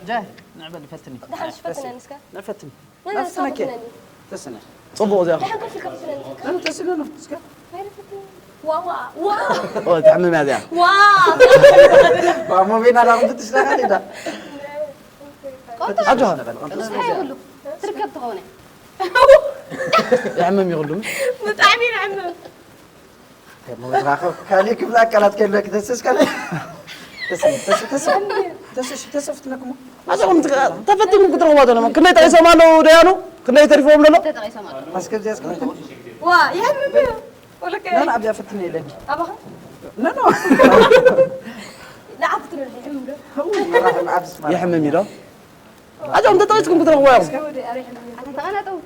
ጀ ንዕበል ፈትኒ ደሓን ሽፈትነን እስከ ንፈትኒ ነነስካ ፈትነኪ ፈትነኒ ተስነ ፅቡቕ እዚኣ ደሓን ከፊልካ ፈትነኒ ምን ተስነ ነው እስከ ዋ ዋ ዋ ኦ፣ ትሕምም እያ እዚኣ ዋ ዋ ሞቤና ዳ ክትሽ ዳ ካሊዳ ኣጆኻ እንታይ ይብሉ ትርከብ ትኸውን ይሕምም ይኽሉ ብጣዕሚ ይሕምም ሞዝራኸ ካሊ ክብላ ኣካላት ከሎ ተስስ ካሊ ተስስ ተስስ ተስስ ተስስ ተስስ ነክሞ ኣጆኹም ተፈቲንኩም ክትረኽቧ ዘለኹም ክንደይ ጠቂሶም ኣለዉ ደያኑ ክንደይ ተሪፎም ደሎ ተጠቂሶም ኣሎ ኣስከብ ዚያስ ክልተ ዋ ይሕምም እዩ ወለከ ነን ኣብዚኣ ፈትነ ኢለኪ ኣባኻ ነኖ ንዓፍትነ ይሕምም ዶ መራኽን ኣብስ ማለት ይሕምም እዩ ዶ ኣጆኹም ተጠቂስኩም ክትረኽቧ እዮም ተቐመጠው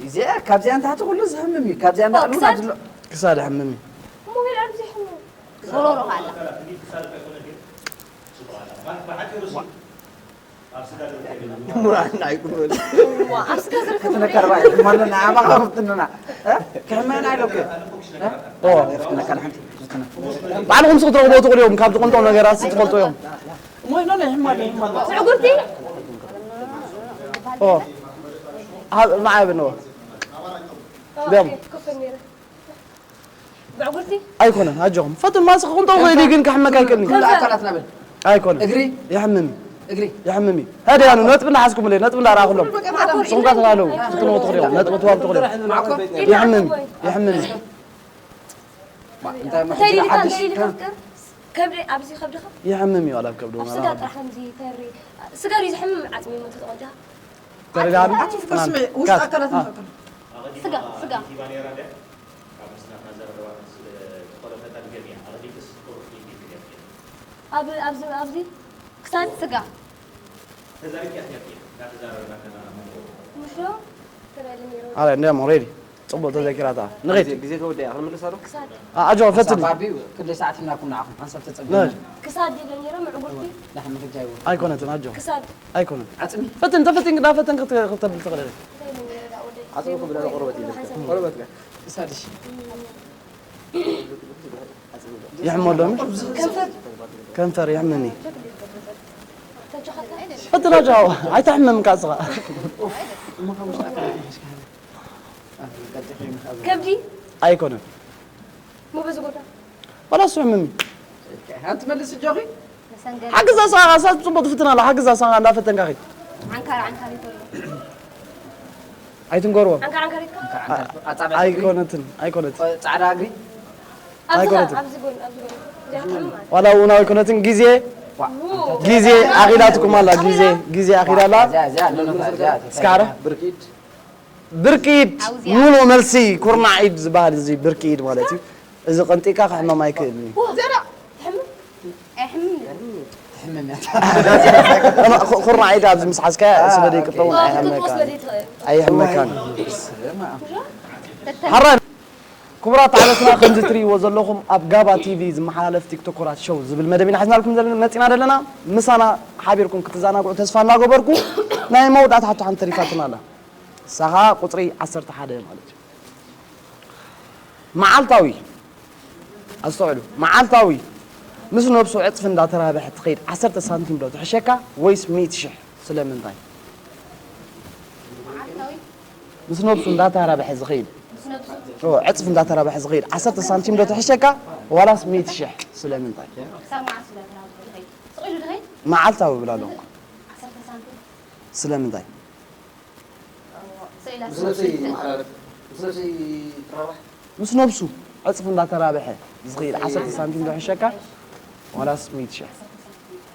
እዚኣ ካብዚኣ ንታሕቲ ኩሉ ዝሕምም እዩ ካብዚኣ ንላዕሊ እውን ክሳድ? ኣድሎ ክሳድ ይሕምም እዩ ሞባይል ኣብዚ ይሕምም ጎሮሮ ካላ ሙራና ኣይኩን ዋ ኣብ ስጋ ዝርከብ ክትነከር ባይ ማለና ኣባኻ ፍትንና ክሕመና ኢሎክ ኦ ፍትነካ ንሓንቲ ፍትና ባዕልኹም ስኽ ትረኽቦ ትኽእሉ እዮም ካብ ዝቕንጠው ነገራት ትፈልጡ እዮም እሞ ኢሎ ናይ ሕማል ሕማል ምዕጉርቲ ኦ ኣብ- ንዓይ ብንዎ ደም ክፍል ነይረ ምዕጉርቲ ኣይኮነን ኣጆኹም ፈትን ማስክ ክቕንጠው ክእል እዩ ግን ክሕመክ ኣይክእልን እዩ ኩሉ ኣካላት ናበል ኣይኮነን እግሪ ይሕምም እዩ እግሪ ይሕምም እዩ ሃደ ያኑ ነጥቢ እንዳሓዝኩም ለ ነጥቢ እንዳረኣኹሎም ማዕኮ ስኹም ከ ትላለዉ ክትነው ትኽእሉ እዮም ነጥቢ ትዋብ ትኽእሉ እዮም ማዕኮ ይሕምም ይሕምም እዩ እንታይ እንታይ ኢልካ ሓድሽ እንታይ ኢልካ ፍቅር ከብዲ ኣብዚ ከብድኻ ይሕምም እዩ ዋላ ኣብ ከብዲ ኣብ ስጋ ጥራሕ ከምዚ ተሪ ስጋ ድዩ ዝሕምም ዓፅሚ ሞ ተተቆጃ ተረዳእኒ ኣቲ ፍቅር ስምዒ ውሽጢ ኣካላት ንፈቅር ስጋ ስጋ ኣብ ኣብዚ ኣብዚ ክሳድ ስጋ ምሽ ዶ ተበሊ ነይሩ ኣረ እንዲያም ኦሬዲ ፅቡቅ ተዘኪራታ ንኸይድ ግዜ ተወዲኣ ክንምልሳ ዶ ክሳድ ኣጆ ፈትኒ ባቢ ክንደይ ሰዓት ኢልናኩም ንዓኹም ሓንሳብ ተፀቢና ነይ ክሳድ ደለ ነይሩ ምዕጉርቲ ዳሕሚ ሕጃ ይወ ኣይኮነትን ኣጆ ክሳድ ኣይኮነትን ፈትን ተፈቲን ግዳ ፈተን ክትብል ትኽእል እንታይ ነይሩ ወደ ዓፅሚ ክብላ ቆርበት ኢለ ቆርበት ከ ይሕመሎም ከንፈር ከንፈር ይሕምኒ ተቸኸልካ ፈትን ኣጆ ኣይተሕምም ካስኻ ከብዲ ኣይኮነን ሞበዚ ጎዳ ዋላ እሱ ሕምም ሓንቲ መልስ እጆኺ መሰንገል ሓግዛ ስኻ ካሳ ፅቡቅ ትፍትን ኣላ ሓግዛ ስኻ እንዳፈተንካ ኺድ ዓንካር ዓንካር ይተሎ ኣይትንገርዎ ዓንካ ዓንካ ሪትካ ኣጻብዕ ኣይኮነትን ኣይኮነትን ጻዕዳ እግሪ ኣብዚ ኣይኮነትን። ኣብዚ ጎን ኣብዚ ጎን እዚኣ ትሕምም ማለት ዋላ እውን ኣይኮነትን ግዜ ግዜ ኣኺላትኩም ኣላ ግዜ ግዜ ኣኺላላ እዚኣ እዚኣ ኣለና እዚኣ እስካረ ብርኪድ ብርኪድ ኣውዚኣ። ሙሉእ መልሲ ኩርናዕ ኢድ ዝበሃል እዚ ብርኪ ኢድ ማለት እዩ እዚ ቀንጢካ ክሕመም ኣይክእልን እዩ ኣይሕምም ትሕምም እያ ኩርናዕ ኢድ ኣብዚ ምስ ሓዝካያ ስለ ደይቅጠውን ኣይሕመካን ኣይሕመካን ሓራይ ክቡራት ዓለትና ከምዚ ትርእይዎ ዘለኹም ኣብ ጋባ ቲቪ ዝመሓላለፍ ቲክቶኮራት ሸው ዝብል መደብ ኢና ሒዝናልኩም ዘለና መፂና ዘለና ምሳና ሓቢርኩም ክትዘናግዑ ተስፋ እናገበርኩ ናይ መወዳእታ ሕቶ ሓንቲ ተሪፋትና ኣላ ሳኻ ቁፅሪ ዓሰርተ ሓደ ማለት እዩ መዓልታዊ ኣስተውዕሉ መዓልታዊ ምስ ነብሱ ዕፅፊ እንዳተራብሐ ትኸይድ ዓሰርተ ሳንቲም ዶ ትሕሸካ ወይስ ሚእቲ ሽሕ ስለምንታይ ምስ ነብሱ እንዳተራብሐ ዝኸይድ ዕፅፊ እንዳተራብሐ ዝኸይድ ዓሰርተ ሳንቲም ዶ ትሕሸካ ዋላስ ሚእቲ ሽሕ ስለምንታይ ክሳብ መዓስ እዩ ዳተራብሐ ዝኸይድ ስቕ ኢሉ ድኸይድ መዓልታዊ ብላ ኣለኹ ዓሰርተ ሳንቲም ስለምንታይ ስቕ ኢላ ምስ ነብሰይ ይመሓላለፍ ምስ ነብሰይ ይራባሕ ምስ ነብሱ ዕፅፊ እንዳተራብሐ ዝኽእል ዓሰርተ ሳንቲም ዶ ሕሸካ ዋላስ ሚእቲ ሽሕ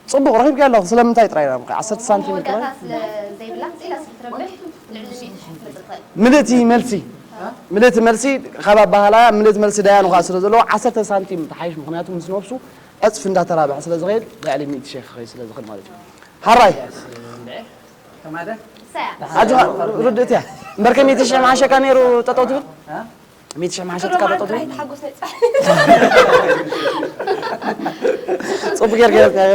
ጽቡቕ ረኺብካ ኣለኹ። ስለምንታይ ጥራይ ኢልና ምኽሪ? ዓሰርተ ሳንቲም ጥራይ? መወዳእታ ስለ ዘይብላ ስኢላ ስለ ትረብሕ ልዕሊ ሚእቲ ሺሕ ክትመጽእ ትኽእል። ምልእቲ መልሲ፣ ምልእቲ መልሲ ካብ ኣባህላ ምልእቲ መልሲ ዳያኑ ኸኣ ስለ ዘለዎ ዓሰርተ ሳንቲም ትሓይሽ። ምኽንያቱ ምስ ነብሱ ዕጽፊ እንዳተራብሐ ስለ ዝኸይድ ልዕሊ ሚእቲ ሺሕ ክኸይድ ስለ ዝኽእል ማለት እዩ። ሓራይ ከማደ ንሳያ ኣጆኻ ርድእት እያ። እምበር ከ ሚእቲ ሺሕ ምሓሸካ ነይሩ ጠጠው ትብል? ሚእቲ ሺሕ ምሓሸካ ጠጠው ትብል? ተሓጎስ ናይ ጻ ጽቡቅ ጌርካ ጌርካዮ።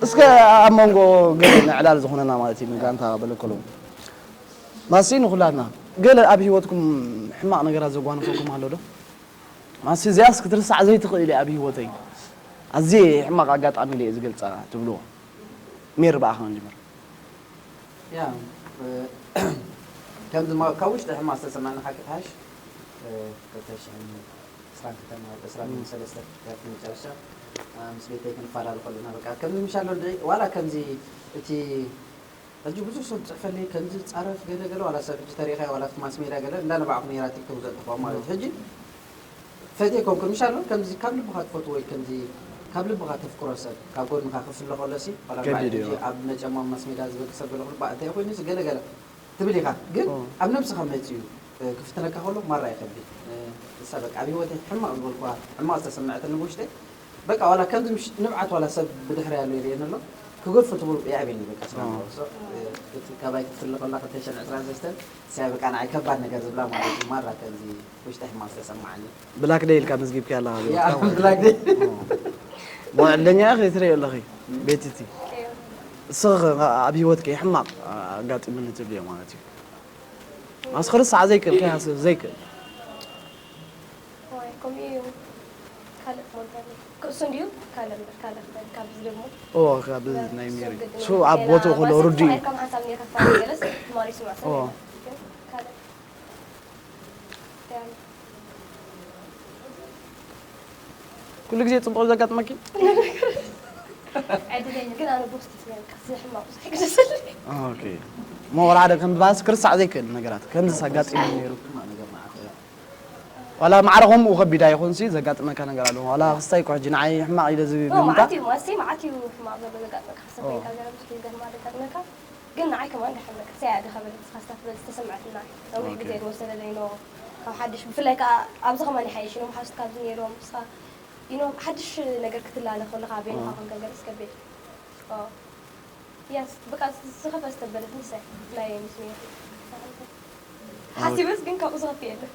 እስከ ኣብ መንጎ ገለ ንዕላል ዝኾነና ማለት እዩ፣ ንጋንታ በለከሉ። ማሲ ንኹላትና ገለ ኣብ ህይወትኩም ሕማቕ ነገራት ዘጓነፈኩም ኣሎ ዶ? ማሲ እዚኣስ ክትርሳዕ ዘይትኽእል እያ ኣብ ህይወተይ። ኣዝየ ሕማቕ ኣጋጣሚ ኢለ እየ ዝገልጻ ትብልዎ? ሜሪ ብኣኻ ክንጅምር። ያ እ፣ ከምዚ ማ- ካብ ውሽጢ ሕማቕ ዝተሰማኒ ሓቂ ክሓሽ እ፣ ክልተ ሽሕን ዕስራን ክልተን ማለት ዕስራን ሰለስተን ያቲ መጨረሻ እ፣ ምስ ቤተይ ክንፈላለ ከለና በቃ ከምዚ ምሻሎ ደ ዋላ ከምዚ እቲ ሕጂ ብዙሕ ሰብ ዝፅሕፈለይ ከምዚ ፃረፍ ገለ ገለ ዋላ ሰብ ሕጂ ተሪኢኻ ዋላ ኣብቲ ማስ ሜድያ ገለ እንዳ ንባዕኹ ነይራ ቲክቶክ ዘእትኹዋ ማለት እዩ። ሕጂ ፈትየ ኮንኩ ምሻሎ ከምዚ ካብ ልብኻ ትፈትዎ ወይ ከምዚ ካብ ልብኻ ተፍቅሮ ሰብ ካብ ጎንኻ ክፍለ ከሎ ሲ ዋላ ገዲድ ባዕሉ እዩ። ሕጂ ኣብ መጨማ ማስ ሜድያ ዝበል ሰብ ገለ ክልባ እንታይ ኮይኑ ገለ ገለ ትብል ኢኻ ግን ኣብ ነብስኻ መፅዩ እ፣ ክፍትነካ ከሎ ማራ ይኸብድ እ፣ ንሳ በቃ ኣብ ህይወተይ ሕማቕ ዝበልኳ ሕማቕ ዝተሰምዐትኒ ብውሽጠይ በቃ ዋላ ከምዚ ምሽ ንብዓት ዋላ ሰብ ብድሕሪ ኣሎ ይርእየኒ ኣሎ ክገድፎ ትብሉ የዕብየኒ በቃ ስለ ኣዎ። ንብሎ so እ፣ እቲ ካባይ ክትፍለ ከላ ክልተ ሽሕን ዕስራን ሰለስተን ስያ በቃ ንዓይ ከባድ ነገር ዝብላ ማለት እዩ ማራ ከምዚ ውሽጠ ሕማቕ ዝተሰማዓኒ ብላክ ደይ ኢልካ መዝጊብካ ኣለኻ ያ ብላክ ደይ መወዕለኛ ኢኺ ትርእዮ ኣለኺ ቤቲቲ እስኺ ኣብ ህይወትኪ ሕማቕ ኣጋጢሙኒ ትብልዮ ማለት እዩ ኣስ ክርሳዕ ዘይክእል ከይሃስብ ዘይክእል ዋይ ከምኡ እዩ ካልእ ሞንታኒ ክእሱ እንድዩ ካልእ እምበር ካልእ ክበል ካብዚ ደግሞ ኦ ካብ ናይ ሜሪ ሱ ኣብ ቦትኡ ከሎ ርዱ እዩ ከም ሓሳብ ኔርካ ትፋል ገለስ ትማሪ ስማዕ ሰብ ኦ። ግን ካልእ ኩሉ ግዜ ፅቡቕ ዘጋጥመኪ ዕድለኛ ግን ኣነ ቦስቲ ስለ ዝሕማቕ ብዙሕ ግደሰልኝ ኦኬ ሞ ወላ ሓደ ከም ባስ ክርሳዕ ዘይክእል ነገራት ከምዚ ኣጋጢሙ ነይሩ ዋላ ማዕረ ከምኡ ከቢድ ኣይኹንሲ ዘጋጥመካ ነገር ኣሎ ዋላ ክስታይ እኮ ሕጂ ንዓይ ሕማቕ ኢለ ዝግምታ መዓት እዩ ማሲ መዓት እዩ ሕማቕ ዘሎ ዘጋጥመካ ሓሳብ ኮይንካ ገለ ብዙሕ እዩ ዘሕማቕ ዘጋጥመካ ግን ንዓይ ከማን ደሓን በቃ ሰያ ድኻ በለት ስኻ ስታት በለት ዝተሰምዐትና ነዊሕ ግዜ ዝወሰደ ዘይኖ ካብ ሓድሽ ብፍላይ ከዓ ኣብዚ ከማን ይሓይሽ ኢኖም ሓዙት ካብዚ ነይሮም ስኻ ኢኖም ሓድሽ ነገር ክትላለ ከለካ በይንኻ ኮንካ ገለስ ከቢድ ያስ በቃ ዝኸፈ ዝተበለት ንሰ ናይ ምስ ነይሩ ሓሲበስ ግን ካብኡ ዝኸፍእ የለን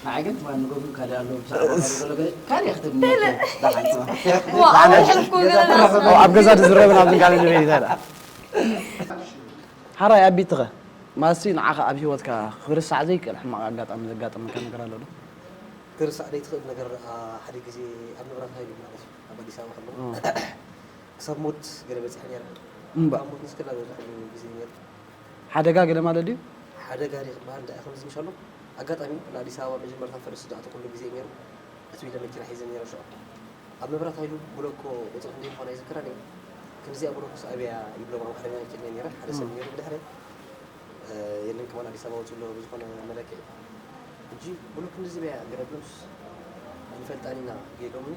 ንዓይ ግን ትማሊ ንጎግል ካልእ ኣሎ ብዛዕባ ካልእ ዘሎ ገለ ካልእ ክትብል ዋ ኣሕልፍኩ ገለ ኣብ ገዛ ዝዝረብን ኣብዚ ካልእ ንርኢ ይዛዳ ሓራይ ኣብ ቤትኸ ማሲ ንዓኻ ኣብ ህይወትካ ክርሳዕ ዘይክእል ሕማቕ ኣጋጣሚ ዘጋጠመካ ነገር ኣሎ ዶ? ክርሳዕ ዘይትኽእል ነገር ሓደ ግዜ ኣብ መብራት ሃይሉ ማለት እዩ ኣብ ኣዲስ ኣበባ ከሎ ክሳብ ሞት ገለ በፂሐ ነይረ እምባ ካብ ሞት ንስክላ ዝበፅሐሉ ግዜ ነይሩ ሓደጋ ገለ ማለት ድዩ? ሓደጋ ደ ክበሃል እንታይ ከምዚ ምሻሎ ኣጋጣሚ ንኣዲስ ኣበባ መጀመርታ ፈለስ ዝኣተኩሉ ግዜ ነይሩ እቲ ኢለ መኪና ሒዘ ነይረ ሽዑ ኣብ መብራት ሃይሉ ብሎኮ ቁፅሪ ክንደይ ምዃና ይዝክራ ነይሩ ከምዚኣ ብሎኮስ ኣብያ ይብሎም ኣምሓርኛ ይክእል ነይረ ሓደ ሰብ ነይሩ ብድሕረ የለን ከማን ኣዲስ ኣበባ ወፂኡ ኣሎ ብዝኾነ መለክዒ ሕጂ ብሎክ ክንዲ ዝበያ ገረብሎምስ ኣይንፈልጣን ኢና ገይዶምኒ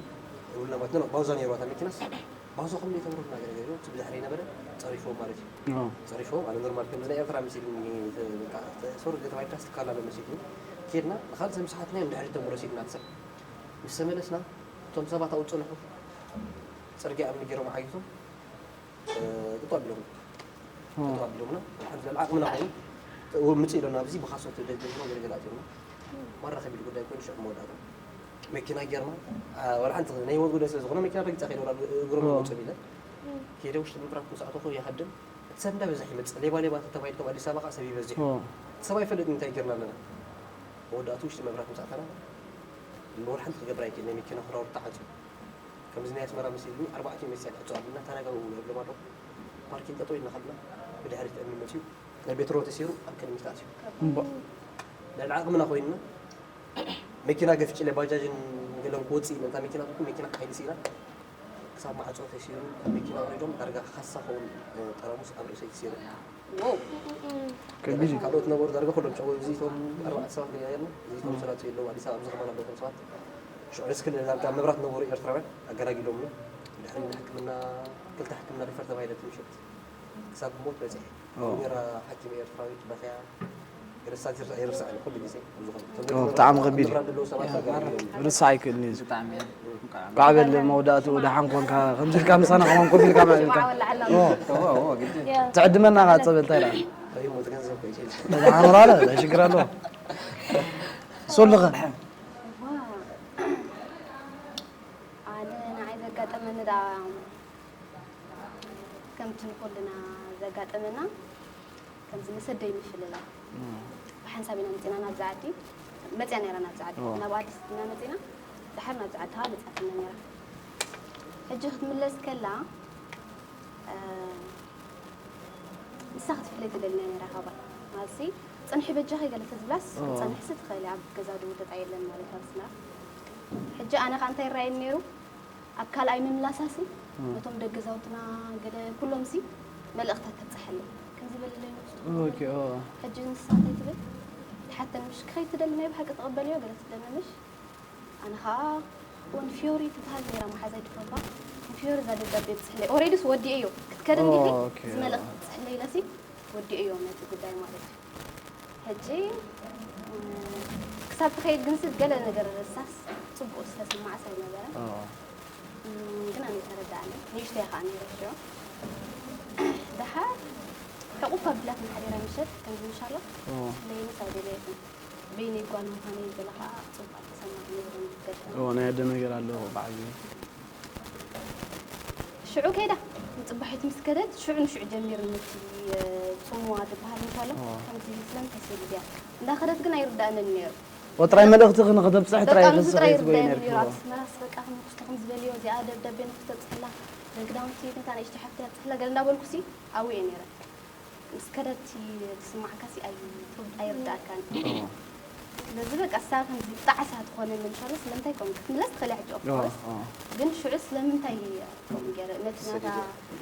ይብሉና ማለት ነው ባውዛ ነይርዋ እታ መኪናስ ባውዛ ከም ዘይተብረትና ገለ ገይሩ እቲ ብድሕሪ ነበረ ፀሪፍዎ ማለት እዩ ፀሪፍዎ ማለት ኖርማል ከምዚ ናይ ኤርትራ መሲልኒ ሶር ተባሂልካ ስትካላ መሲልኒ ኬድና ንካልእ ሰብ ሰሓትና እዮም ድሕሪ ተምሮ ሲድና ሰብ ምስ ተመለስና እቶም ሰባት ኣብኡ ፀንሑ ፅርግያ እምኒ ገይሮም ዓጊቶም ጠጠው ኣቢሎም ጠጠው ኣቢሎምና ሓንቲ ልዕሊ ዓቕምና ኮይኑ ምፅእ ኢሎና ኣብዚ ብካሶት ደብድቦ ገለገለ ኣትዮምና ማራ ከቢድ ጉዳይ ኮይኑ ሽዑ መወዳእታ መኪና ጌርና ዋላ ሓንቲ ናይ ህይወት ጉዳይ ስለ ዝኾነ መኪና ረጊፃ ከይደ ወላ እግሮም ይወፅም ኢለ ከይደ ውሽጢ መብራት ምስ ኣተኹ ይሃድም እቲ ሰብ እንዳበዝሕ ይመፅእ ሌባ ሌባ ተተባሂልኩም ኣዲስ ኣበባ ከዓ ሰብ ይበዝሕ እዩ እቲ ሰብ ኣይፈልጥን እንታይ ጌርና ኣለና መወዳእቱ ውሽጢ መብራት ምስ ኣተና ወላ ሓንቲ ክገብር ኣይክእል ናይ መኪና ክራውር ተዓፅዩ ከምዚ ናይ ኣስመራ መሲልኒ ኣርባዕቲኡ መስትያት ዕጹ ኣብልና ተረጋግኡ ይብሎም ኣለዉ ፓርኪን ጠጠው ኢልና ከድና ብድሕሪት እምኒ መፅዩ ናይ ቤትሮ ተሲሩ ኣብ ቅድሚት ኣትዩ እምባ ልዕሊ ዓቕምና ኮይንና መኪና ገፍጭለ ባጃጅን ገለን ክወፅእ ኢለን እታ መኪና ትኩ መኪና ሓይሊ ስኢና ክሳብ ማዕፆ ተሲሩ ካብ መኪና ወሪዶም ዳርጋ ካሳ ኸውን ጠረሙስ ኣብ ርእሰይ ተሲሩ ከቢድ እዩ ካልኦት ነበሩ ዳርጋ ኩሎም ጨው እዚቶም ኣርባዕተ ሰባት ገያየርና እዚቶም ሰላጡ የለው ኣዲስ ኣበባ ኣብዚ ከማን ኣለዉ ሰባት ሽዑ እስክል ዳርጋ መብራት ነበሩ ኤርትራውያን ኣገላጊሎምኒ። ድሕሪ ንሕክምና ክልተ ሕክምና ሪፈር ተባሂለ እቲ ምሸት ክሳብ ሞት በጺሐ። ኦ። ሜራ ሓኪም ኤርትራዊት በኽያ ገለ ሳት ይርሳ- ይርስዓኒ ኩሉ ግዜ። ኣብዚ ኸም- ኦ፣ ብጣዕሚ ኸቢድ እዩ። መብራት ዘለዉ ሰባት ኣገላጊሎምኒ። ርሳዕ ኣይክእልን እዩ። ብጣዕሚ እየ። ኳዕ በል መወዳእትኡ ደሓን ኮንካ፣ ከምዚ ኢልካ ምሳና ከማን ኮፍ ኢልካ ምዕልካ። ኦ። እዎ፣ እዎ፣ ግድን። ትዕድመና ኸዓ ጸበል እንታይ ደኣ? ኣይ፣ ሞት ገንዘብ እኮ ይችላል። ደሓን ራለ፣ ዳይ ሽግር ኣለዎ። ሶልኸ? ኣነ ንዓይ ዘጋጠመኒ ደኣ ከምቲ ንኹልና ዘጋጠመና፣ ከምዚ ምስ ኣደይ ምፍልላይ። እም። ብሓንሳብ ኢና መጺና ናብዛ ዓዲ። መጺኣ ነይራ ናብዛ ዓዲ። እዎ። ናብ ኣዲስ ኢና መጺና። ድሓር ናብዛ ዓዲ ከኣ መጺኣትና ነይራ። ሕጂ ክትምለስ ከላ፣ እ፣ ንሳ ክትፍለይ ትደሊ ነይራ ካባይ። ማለትሲ፣ "ጽንሒ በጃኺ" ገለ ተዝብላስ፣ እዎ። "ክትጸንሕሲ ትኽእሊ፣ ኣብ ገዛ ድውደጣ የለን" ማለት ኣብ ኣስመራ። ሕጂ ኣነ ከኣ እንታይ ይረኣየኒ ነይሩ? ኣብ ካልኣይ ምምላሳሲ፣ እም። ነቶም ደገ ገዛውትና ገለ ኩሎምሲ መልእኽታት ተብጽሓለይ። ከምዚ በለለይ ንሱ ኦኬ፣ ኦ። ሕጂ ንሳ እንታይ ትብል? ትሓተኒ፣ "ምሽ ክኸይድ ትደሊ ናይ ብሓቂ ትቕበልዮ?" ገለ ትብለኒ ምሽ? ኣነ ኸኣ፣ "እወ ንፊዮሪ ትበሃል ነይራ መሓዛይ ድፈባ፣ ንፊዮሪ እዛ ደብዳቤ ብጽሕለይ። ኦሬዲስ ወዲኤዮ፣ ክትከድ እንዲኺ ኦ፣ ኦኬ፣ እዚ ኦ። መልእኽቲ ብጽሕለይ" ኢለሲ፣ ወዲኤዮ ነቲ ጉዳይ ማለት እዩ። ሕጂ፣ እም፣ ክሳብ ትኸይድ ግንሲ ገለ ነገር ርሳስ ጽቡቕ ዝተሰማዓስ ኣይነበረን። ኦ። እም፣ ግን ኣነ ተረዳእኒ። ንእሽተይ ከኣ ነይረ ሽዑ። ደሓር ሕቑፍ ኣቢላትኒ ሓዲራ ምሸት፣ ከምዚ ምሻሎ፣ ኦ። ለይንስ ኣይደለየትን። በይነይ ጓል ምዃነይ ገለ ከኣ ጽቡቕ ኣይተሰማዕን እዩ ዝብል ገለ። ኦ፣ ናይ ኣደ ነገር ኣለዎ በዓል። ሽዑ ከይዳ ንጽባሒት ምስ ከደት፣ ሽዑ ንሽዑ ጀሚሩ ነቲ፣ እ፣ ጽምዋ ትበሃል ምሻሎ፣ ኦ። ከምዚ ስለምንታይ ስኢሉ ድያ እንዳኸደት ግን ኣይርዳእንን ነይሩ። ወጥራይ መልእኽትኺ ንኽተብጽሒ ጥራይ በቃ፣ ምስኡ ጥራይ ክትስዕሪ ትጎይ ይርዳእኒ ነይርኪ። ነይሩ። ኣብ ኣስመራስ በቃ፣ ከም ክስቶ ከም ዝበልዮ፣ እዚኣ ደብዳቤ ንኽተብጽሕላ፣ ንክዳውንቲ ነታ ንእሽቶ ሓፍቲ ኣብጽሕላ፣ ገለ እንዳበልኩሲ ኣብኡ እየ ነይረ። ምስ ከደቲ ዝስማዓካሲ ኣይ-፣ ኣይርዳእካን። እዎ። ስለዚ በቃ እሳ ከምዚ ጣዕሳ ትኾነኒ ምሻሎ ስለምንታይ ከምኡ ክትምለስ ትኽእል እያ ሕጂ of እዎ፣ course። እዎ። ግን ሽዑ ስለምንታይ ከምኡ ገይረ ነቲ ናታ፣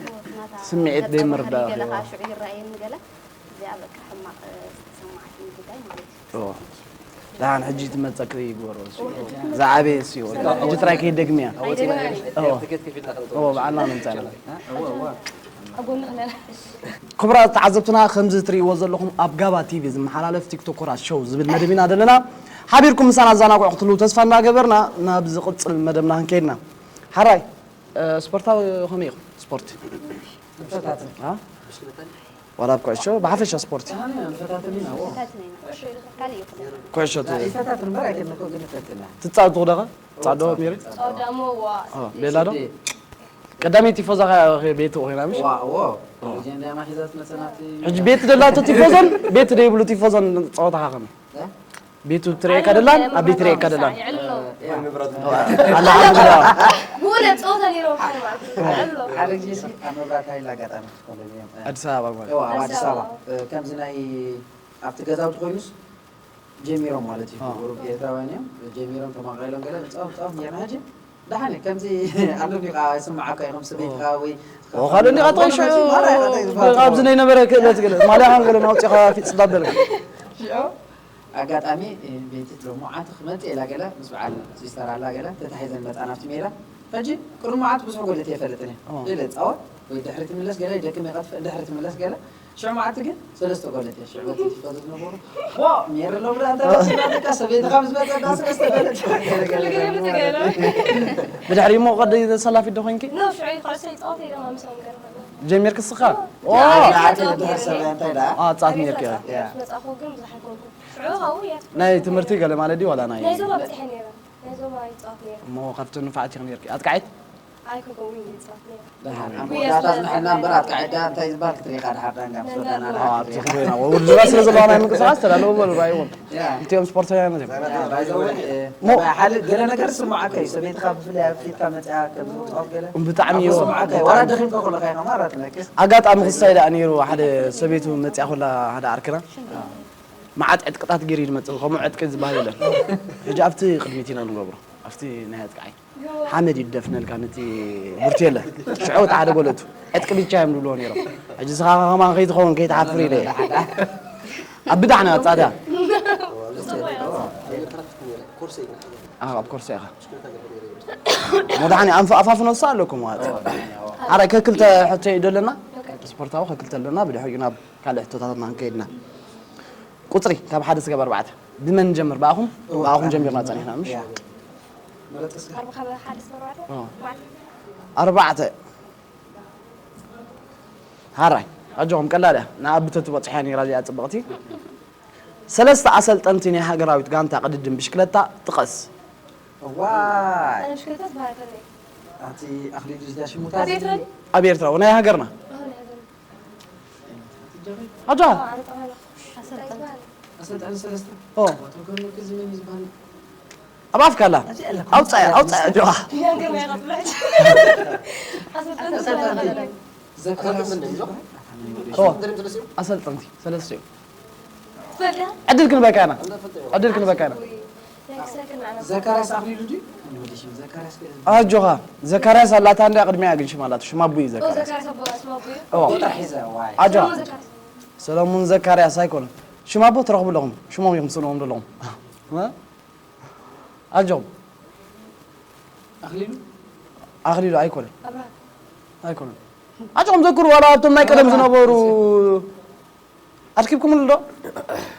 እዎ፣ ናታ ስምዒት ገጸ ባህሪ ዘይምርዳእ ገለ እዎ። ከኣ ሽዑ ይረኣየኒ ገለ እዚኣ በቃ ሕማቕ ዝተሰማዓትኒ ጉዳይ ማለት እዩ። እዎ። ደሓን ሕጂ ትመጸኪ ይግበሮ። ዝዓበየ እሱ እዩ። ሕጂ ጥራይ ከይደግምያ። ኣይደግምያ። እዎ። ትኬት ከፊልና ክንጽበ። እዎ፣ በዓልና ምምጻእና። እዎ፣ እዎ። ኣብ ጎንኺ ኣለና። ክቡራት ተዓዘብትና፣ ከምዚ ትርእይዎ ዘለኹም ኣብ ጋባ ቲቪ ዝመሓላለፍ ቲክቶከራት ሾው ዝብል መደብ ኢና ዘለና። ሓቢርኩም ምሳና ኣዘናግዑ ክትህልዉ ተስፋ እናገበርና ናብ ዝቕጽል መደብና ክንከይድና። ሓራይ፣ እ፣ ስፖርታዊ ከመይ ኢኹም? ስፖርት? ንፈታተን። አ? ዋላ ኣብ ኩዕሾ፣ ብሓፈሻ ስፖርት። ኣነ ንፈታተን ኢና፣ ዎ። ፈታተን ኢና። ኩዕሾ ይፈታተን እምበር ኣይከድንኮ ግን ንፈትን ኢና። ትጻወቱ ዶ ኸ? ትጻወቱ ዶ፣ ሜሪ? ጸወት ደሞ፣ ዋ። ኦ፣ ቤላ ዶ? ስዴ። ቀዳመይቲ ቲፎዛ ኸ ቤት ኮይና፣ ምሽ? ዋ፣ ዎ። ኦ። ሌጀንድ ያማ ሒዛ ትመጸና እቲ ሕጂ ቤት ደላቶ ቲፎዞን፣ ቤት ደይብሉ ቲፎዞን ጸወታ ኸ ከመይ? እ? ቤቱ ትርእየካ ደላን፣ ኣብ ቤት ትርእየካ ደላን። የዕልሎ። እ፣ እ፣ መብራቱ። ኣላ፣ ኣላ፣ ኣላ። ብኡ ነብ ጸወታ ነይሮም ሓደ ማለት እዩ። የዕልሎ። ሓደ ግዜ ሲ ኣብ መብራት ሃይል ኣጋጣሚ ክትከለኒ እዮም። እ፣ ኣዲስ ኣበባ ማለት። እዋ፣ ኣብ ኣዲስ ኣበባ። ኣዲስ ኣበባ። እ፣ ከምዚ ናይ ኣብቲ ገዛውቲ ኮይኑስ ጀሚሮም ማለት እዩ። አ። ቁሩብ ኤርትራውያን እዮም። ጀሚሮም ተማቒሎም ገለ ንጻወት ጻወት ጌርና ሕጂ ደሓን እዩ። ከምዚ ኣለኒ ከኣ ይስምዓካ እዩ፣ ከም ሰበይትኻ ኦ። ወይ ኦ፣ ካልእ እንዲኻ ጥራይ ሽዑ ማራ ኢኻ እንታይ ዝበሃል ኣብዚ ትኸውን? ናይ ነበረ ክእለት ገለ ማልያኻን ገለ ኣውጺእኻ ፊት ጽዳት በልካ። ሽዑ ኣጋጣሚ ቤቲ ትብሎ፣ "ሞዓንቲ ክመጽእ ኢላ" ገለ ምስ በዓል ሲስተር ኣላ ገለ ተታሒዘን መጻ ናብቲ ሜዳ። ሕጂ ቅድሚ መዓልቲ ብዙሕ ጎለት እየ ፈልጥን እየ። ኦ። ኢለ እጻወት ወይ ድሕሪ ትምለስ ገለ ይደክም እየ፣ ቀጥፍ ድሕሪ ትምለስ ገለ። ሽዑ መዓልቲ ግን ሰለስተ ጎለት እየ። ሽዑ በቲ ቲፎዞ ዝነበሩ፣ "ዎ፣ ሜሪ ኣሎ ብላ እንተ ረሲና በቃ ሰበይትኻ ምስ መጸ ዳ ሰለስተ ጎለት ገለ ገለ ገለ ገለ ገለ." ብድሕሪ እሞ ቀዲ ተሰላፊ ዶ ኮይንኪ? ኖ፣ ሽዑ ኩዕሶ ይጻወት እየ ድማ ምሳኦም ገርበ። ጀሚርክ ስኻ? ኦ። ኦ። ንዓት ድሕሪ ሰበ እንታይ ደኣ? አ፣ ጻት ሜርክ እያ። ያ። መጻኹ ግን ብዙሕ ኣይኮንኩን። ሽዑ ካብኡ እያ። ናይ ትምህርቲ ገለ ማለት ድዩ ዋላ ናይ ናይ ዞባ በጺሐ ነይረ። ናይ ዞባ ይጻወት ነይረ። እሞ ካብቲ ንፋዕቲ ኔርኪ። ኣጥቃዒት? ኣይኮንኩን፣ ዊንግ ይጻወት ነይረ። ደሓን። ኣብ ጉያ መወዳእታ ስለ ዝመሐና እምበር ኣጥቃዒት ደኣ እንታይ ዝበሃል ክትሪኢኻ ድሓር ዳንጋ ምስ ወዳእና አ፣ ድሓር ኣብቲ ክትሪኢኻ። ኮይና። ውድድራት ስለ ዘለዋ ናይ ምንቅስቓስ ተዳለዉ በሉ፣ ራእይዎም። ያ። እቲኦም ስፖርታውያን እዮም። ያ፣ ባይ ዘ ወይ፣ እ፣ ሞ- ሓደ ገለ ነገር ስምዓካ እዩ። ሰበይትኻ ብፍላይ ኣብ ፊትካ መጽያ ከም ዝጻወት ገለ ብጣዕሚ እዩ። ስምዓካ እዩ። ዋላ ደኺምካ ከለኻ ኢኻ ማራ ትነክስ። ኣጋጣሚ ክሳይ ደኣ ነይሩ፣ ሓደ ሰበይቱ መጽያ ኮላ ሓደ ዓርክና። መዓት ዕጥቅታት ገይሩ እዩ ዝመጽእ፣ ከምኡ ዕጥቂ ዝበሃል የለን። ሕጂ ኣብቲ ቅድሚት ኢና ንገብሮ፣ ኣብቲ ናይ ኣጥቃዓይ። ሓመድ ይደፍነልካ ነቲ ቡርቴለ። ሽዑ እቲ ሓደ ጎለቱ፣ ዕጥቂ ብቻ እዮም ዝብልዎ ነይሮም። ሕጂ ንስኻ ከማን ከይትኸውን ከይትሓፍር ኢለ እየ። ኣብ ብዳሕ ነያ ጻድያ። ኣብ ኮርስ ኢኻ። መድሓኒ ኣንፈ ኣፋፍኖ ሳ ኣለኩም ማለት። ኣረ ከክልተ ሕቶ እዩ ደለና። ስፖርታዊ ከክልተ ኣለና። ብድሕሪኡ ናብ ካልእ ሕቶታትና ክንከይድና። ቁጽሪ ካብ ሓደ ስጋብ ኣርባዕተ። ብመን ጀምር? ብኣኹም? ብኣኹም ጀሚርና ጸኒሕና፣ ምሽ? ያ። መረጥ እስከ። ኣርባ ካብ ሓደ እስከ ኣርባዕተ? ኦ። ኣርባዕተ። ኣርባዕተ። ሃራይ፣ ኣጆኹም ቀላል እያ። ንኣብ ተትበጽሕያ ነይራ እዚኣ ጽብቕቲ። ሰለስተ ኣሰልጠንቲ ናይ ሃገራዊት ጋንታ ቅድድም ብሽክለታ ጥቐስ። እዋይ! ኣነ ብሽክለታ ዝበሃል ፈለይ። ኣቲ ኣኽሊሉ ዝዳ ሽሙታ ኣብ ኤርትራ ድዩ? ኣብ ኤርትራ፣ ናይ ሃገርና። ኣዎ፣ ናይ ሃገርና። ኣጆ! ኣዎ፣ ኣነ ጠቕላላ። ኣሰልጠንቲ። ኣሰልጠኒ ሰለስተ? ኦ። ዋተር ኮርነር እዚ መን እዩ ዝበሃል? ኣብ ኣፍካ ኣላ። ኣብዚ ኣለካ። ኣውጻያ፣ ኣውጻያ፣ ኣጆኻ። ቢንያም ግርማይ ቀጽሎ። ኣሰልጠንቲ ሰለስተ። ዘካርያስ ኦ። ኣሰልጠንቲ ሰለስተ እዮም። ትፈልጥ ዲኻ? ዕድል ክንበካ ኢና። ዕድል ክንበካ ኢና። ዘካርያስ ኣኽሊሉ ድዩ? ወዲ ሽም ዘካርያስ ከ-? ኣጆኻ። ዘካርያስ ኣላታ እንዳ ቅድሚያ ግን ሽም ኣላታ። ሽም ኣቡይ ኦ፣ ዘካርያስ። ዘካርያስ ኣቦ፣ ሽም ኣቡይ። ኦ። ቁጥር ሒዘ፣ ዋይ። ኣጆኻ። ሰለሙን ዘካርያስ። ሰለሙን ዘካርያስ ኣይኮነን። ሽም ኣቦ ትረኽቡ ኣለኹም። ሽሞም ኢኹም ትስእንዎም ዘለኹም። እ? ኣጆኹም። ኣኽሊሉ? ኣኽሊሉ ኣይኮነን። ኣብርሃ። ኣይኮነን። ኣጆኹም ዘክሩ፣ ዋላ ኣብቶም ናይ ቀደም ዝነበሩ ኣርኪብኩምሉ ዶ?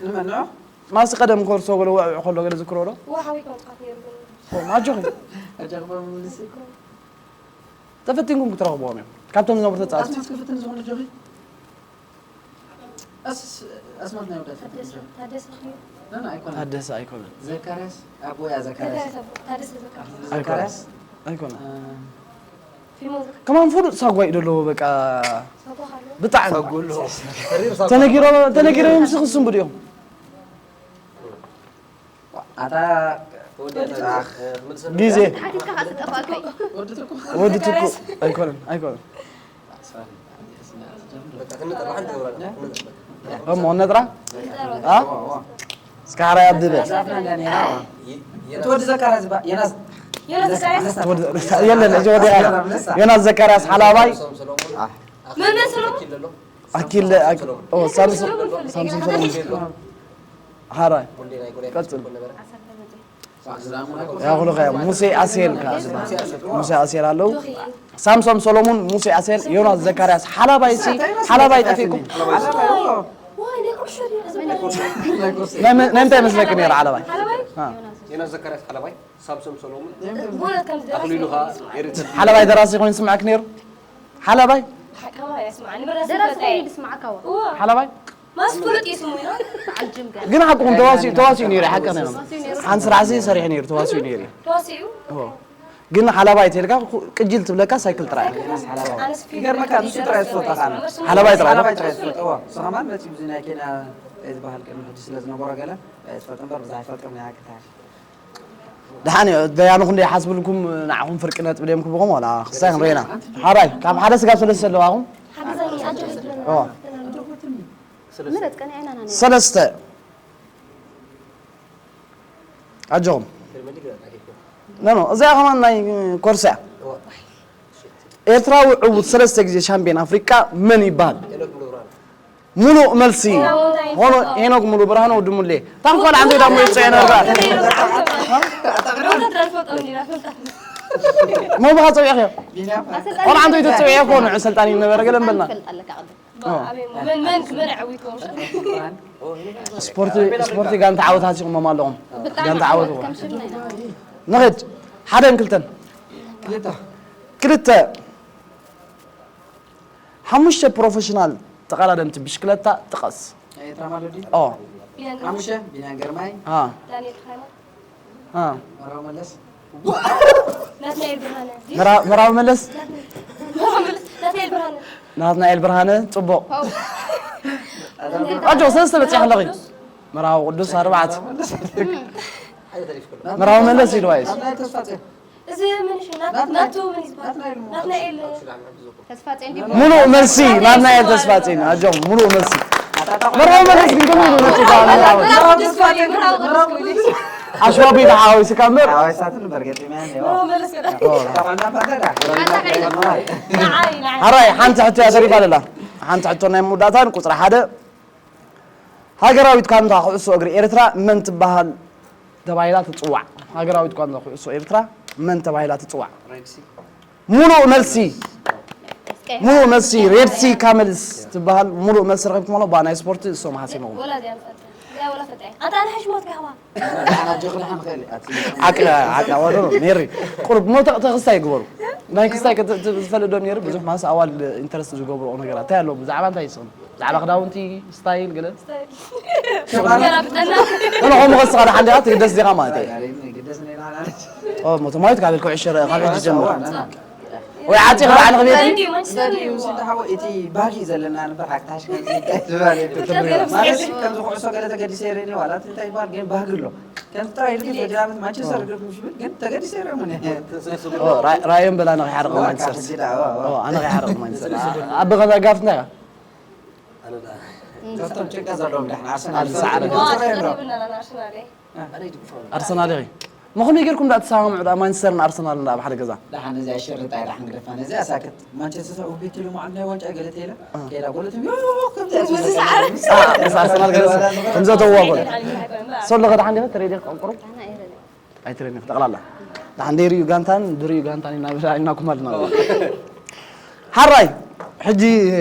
ንመን ንዑ? ማሲ ቀደም ኮርሶ ገለ ውዕውዕ ከሎ ገለ ዝክሮ ዶ? ወሓዊ ከም ጽሓፍ ነይሩ ግን። ኦ፣ ኣጆኺ። ኣጆኺ ብምልሲ። ተፈቲንኩም ክትረኽብዎም እዮም። ካብቶም ዝነበሩ ተጻወትቲ። ኣስማት ክፍትን ዝኾነ ጆኺ? ኣስ-፣ ኣስማት ናይ ወዳት ክፍትን ታደሰ፣ ጆኺ? ታደሰ ኽዩ። ና፣ ና፣ ኣይኮነን። ታደሰ ኣይኮነን። ዘካርያስ? ኣቦያ ዘካርያስ። ዘካርያስ ኣቦ፣ ታደሰ ዘካርያስ። ኣይኮነስ። ዘካርያስ? ኣይኮነን። እ፣ ፊልሞን ዘካርያስ። ከማን ፍሉጥ ሳጓ እዩ ዘለዎ፣ በቃ። ሳጓ ካሎ? ብጣዕሚ። ሳጓ ኣሎ። ተሪር ሳጓ። ተነጊሮ-፣ ተነጊሮም ስኽስም ብድዮም። ኣታ ወዲ ኣታ ግዜ። ሓቲትካ ከኣ ትጠፋእካ እዩ። ወዲ ትኩ። ወዲ ትኩ። ኣይኮነን፣ ኣይኮነን። በቃ ክንጥራ፣ ሓንቲ ወራዳ። እሞ ነጥራ? አ? እስከ ሓራይ ኣብ ድበ። እቲ ወዲ ዘካርያስ ዝባ-፣ ዮናስ። ዮናስ ዘካርያስ። ወዲ-፣ የለን፣ እዚ ወዲ ዮናስ ዘካርያስ ሓላባይ። መን መን ሰለሙን? ኣኪለ፣ ኣኪ-፣ ኦ፣ ሳምሶን፣ ሳምሶን ሰለሙን። ሓራይ። ቀጽል። ያኹልኸ ሙሴ ኣሴል ከኣ ዝበሃል። ሙሴ ኣሴል ኣለዉ። ሳምሶም ሰሎሙን፣ ሙሴ ኣሴል፣ ዮናስ ዘካርያስ፣ ሓላባይ ሲ፣ ሓላባይ ጠፊእኩም። ናይ መ-፣ ናይ ምንታይ መስለኪ ነይሩ ሓላባይ? ሓላባይ? አ። ዮናስ ዘካርያስ ሓላባይ፣ ሳምሶም ሰሎሙን፣ ኣኽሊሉ ከኣ ኤሪትራ። ሓላባይ ደራሲ ኮይኑ ዝስምዓኪ ነይሩ? ሓላባይ? ሓቃማ እያ ስምዓኒ፣ በራሲ ደራሲ ፈጣሪ። ኮይኑ ዝስምዓካ ዋ። እዋ። ሓላባይ? ማስ ፍሉጥ እዩ ስሙ፣ ይኖ? ዓልጅም ገና። ግን ሓቅኹም ተዋሲኡ፣ ተዋሲኡ ነይሩ፣ ሓቂ ነይሩ። ተዋሲኡ ነይሩ። ሓንቲ ስራሕ ሲ ሰሪሑ ነይሩ፣ ተዋሲኡ ነይሩ። ተዋሲኡ? እዎ። ግን ሓላባይ ተልካ፣ ቅጅል ትብለካ ሳይክል ጥራይ። ኣነስ ፊልም ይገርመካ፣ ንሱ ጥራይ ዝፈልጦ ካና። ሓላባይ ጥራይ ዶ? ሓላባይ ጥራይ ዝፈልጦ፣ እዎ። ንሱ ከማን መፂኡ፣ እዚ ናይ ኬንያ ዝበሃል ቅድሚ ሕጂ ስለ ዝነበሮ ገለ፣ ዝፈልጦ እምበር፣ ብዛ ኣይፈልጦም፣ ናይ ክታሽ። ደሓን እዩ፣ ደያኑ ክንደይ ሓስብልኩም፣ ንዓኹም ፍርቂ ነጥቢ ደም ክብኹም፣ ዋላ ክሳይ ክንርእየና። ሓራይ፣ ካብ ሓደ ስጋብ ሰለስተ ዘለዋኹም? ሓግዛኒ፣ ኣጆ። ኦ። ምረጽ፣ ቀኒዐና ኢና ነይርና። ሰለስተ። ኣጆኹም። ኖ፣ ኖ፣ እዚኣ ከማን ናይ ኮርስ እያ። ኤርትራዊ ዕዉት ሰለስተ ግዜ ሻምፒዮን ኣፍሪቃ መን ይበሃል? ሙሉእ መልሲ። ሆኖ ሄኖክ ሙሉ ብርሃን ወዲ ሙሌ። ታም ቆልዓ እንተ ዳሞ ይጽየ ነርባ። ሞብኻ ጸዊዕኽዮ? ቆልዓ እንተ ይተጸዊዐ እኮ ንዑ ሰልጣን እዩ ነበረ፣ ገለ እንበልና። ትፈልጥ ኣለካ ቅድም። ኦ። ኣበይ እሞ? መን፣ መን፣ መን ኣዕዊትዎም? ስፖርቲ፣ ስፖርቲ ጋንታ ዓወት ሃሲኹሞም ኣለኹም። ብጣዕሚ ጋንታ ዓወት ዓወት እኮ። ከም ሽምና ኢና። ንኽድ። ሓደን ክልተን። ክልተ። ክልተ። ሓሙሽተ ፕሮፌሽናል ተቐዳደምቲ ብሽክለታ ጥቐስ። ኤርትራ ማለት ድዩ? ኦ። ቢንያም ግርማይ። ሓሙሽተ፣ ቢንያም ግርማይ። አ። ዳንኤል ብርሃነ። አ። መራዊ መለስ። ናትናኤል ብርሃነ። መራ-፣ መራዊ መለስ? መራዊ መለስ። ናትናኤል ብርሃነ። ናትናኤል ብርሃነ፣ ጽቡቕ። ኦ። ኣጆ፣ ሰለስተ በጺሐ ኣለኺ። መራዊ ቅዱስ ኣርባዕተ። መራዊ መለስ ኢልዋ እዩ። ናትናኤል ተስፋጽዮን። እዚ ምን ሽም ናት-፣ ናትናኤል። ናቱ ምን ይባሃል? ናትናኤል። ናትናኤል። ተስፋጽዮን ድዩ? ሙሉእ መልሲ ናትናኤል ተስፋጽዮን። ኣጆም፣ ሙሉእ መልሲ። መርሃዊ መለስ ግን ከመይ ኢሉ ነጥብ ኣልዎ? መርሃዊ ተስፋጽዮን፣ መርሃዊ ተስፋጽዮን። ኣሽዋቢ ተሓዋዊስካ እምበር። ሓዋይሳትን እምበር ገጢመ እኔ። መርሃዊ መለስ ገዳ። ኦ። ተቆልዳ ባገዳ። ንዓይ፣ ንዓይ። ሓራይ፣ ሓንቲ ሕቶ እያ ተሪፋ ዘላ። ሓንቲ ሕቶ ናይ መወዳእታን ቁጽሪ ሓደ። ሃገራዊት ጋንታ ኩዕሶ እግሪ ኤርትራ መን ትበሃል? ተባሂላ ትጽዋዕ? ሃገራዊት ጋንታ ኩዕሶ ኤርትራ መን ተባሂላ ትጽዋዕ? ሙሉእ መልሲ፣ ሙሉእ መልሲ። ሬድሲ ካመልስ ትበሃል። ሙሉእ መልሲ ረኺብኩም ኣሎ። ብኣ ናይ ስፖርት እሶም ሓሲሞም። ወላ እዚኣ ንፈልጣ። እዚኣ ወላ ፈልጣ እየ። ኣታ ንሕሽ ሞት ከህዋ። ኣጆኺ ደሓን ኸሊ። ኣቲ ዓቅላ፣ ዓቅላ ወደሮ፣ ሜሪ። ቁሩብ ሞተ ተኽስታይ ይግበሩ። ናይ ክስታይ ከ ት-፣ ት-፣ ዝፈልጥ ዶ ኔሩ? ብዙሕ ማስ ኣዋል ኢንተረስት ዝገብርኦ ነገራት። እንታይ ኣለዎ? ብዛዕባ እንታይ ይስኽን? ብዛዕባ ክዳውንቲ፣ ስታይል፣ ገለ? ሸባና? ገና ብጠና። ኖ፣ ኖ፣ ከምኡ ከስኻ ደሓን ዲኻ? ትግደስ ዲኻ ማለት እዩ። ኣይ፣ ኣይ፣ ግደስ ነይ ናናለች። ኦ፣ ሞተ ማየት ካብ ኩዕሾ፣ ካብ ሕጂ ጀምር። ኣዋል፣ ኣና። ወይ ዓጺ ክበዓል ክቤት? ሰንዲ፣ ማንቸስተር እዩ። ስንት ሓወ እቲ ባህጊ ዘለና ነበር ሓቂ ታሽ ከም ዝባል ማለት ከም ዝኩዕሶ ገለ ተገዲሰ የረኒ ዋላ እንታይ ይባል ግን ባህጊ ኣሎ። ከም ጥራይ ልክ ተጃምት ማንቸስተር ግሩፕ ምሽ ግን ተገዲሰ የረኒ። ኦ፣ ራ-፣ ራእዮም በላ ነኺ ሓርቕ ማንቸስተር። ኦ፣ ኣነ ኺ ሓርቕ ማንቸስተር። ኣ-፣ ኣብ ገዛ ጋፍ እንታይ? ኣነ ደኣ። ካብቶም ጭንቀት ዘለዎም ደሕና ኣርሰናል ኣብዚ ሰዓረ። ዋ፣ ዝፈትዎ ኣርሰናል ዶ? ይብልና ኣርሰናል፣ እየ። ኣነ ይድግፎ። ኣርሰናል ኢኺ። መኸመይ ጌርኩም ደኣ ትሰማምዑ ደኣ ማንቸስተርን ኣርሰናልን ደኣ ኣብ ሓደ ገዛ? ደሓን ነዚኣ ሽርጣ እያ ደሓን ግደፋ። ነዚኣ ሳክት። ማንቸስተር ሰው ቢት ኢሉ መዓል ናይ ዋንጫ ገለ ተይለ። አ። ከይዳ ጎለት ዮ ከምዚ ምስ ኣርሰናል ገለ ከምዚ ተዋ ጎል። ሶሎ ከ ደሓን ዲኻ? ትሬድ ኢኻ ቁሩብ? ኣና እየ። ኣይትረኒ ጠቕላላ። ደሓን ደይርዩ ጋንታን ድርዩ ጋንታን ኢና፣ ኢናኩም ኣለና። ሓራይ፣ ሕጂ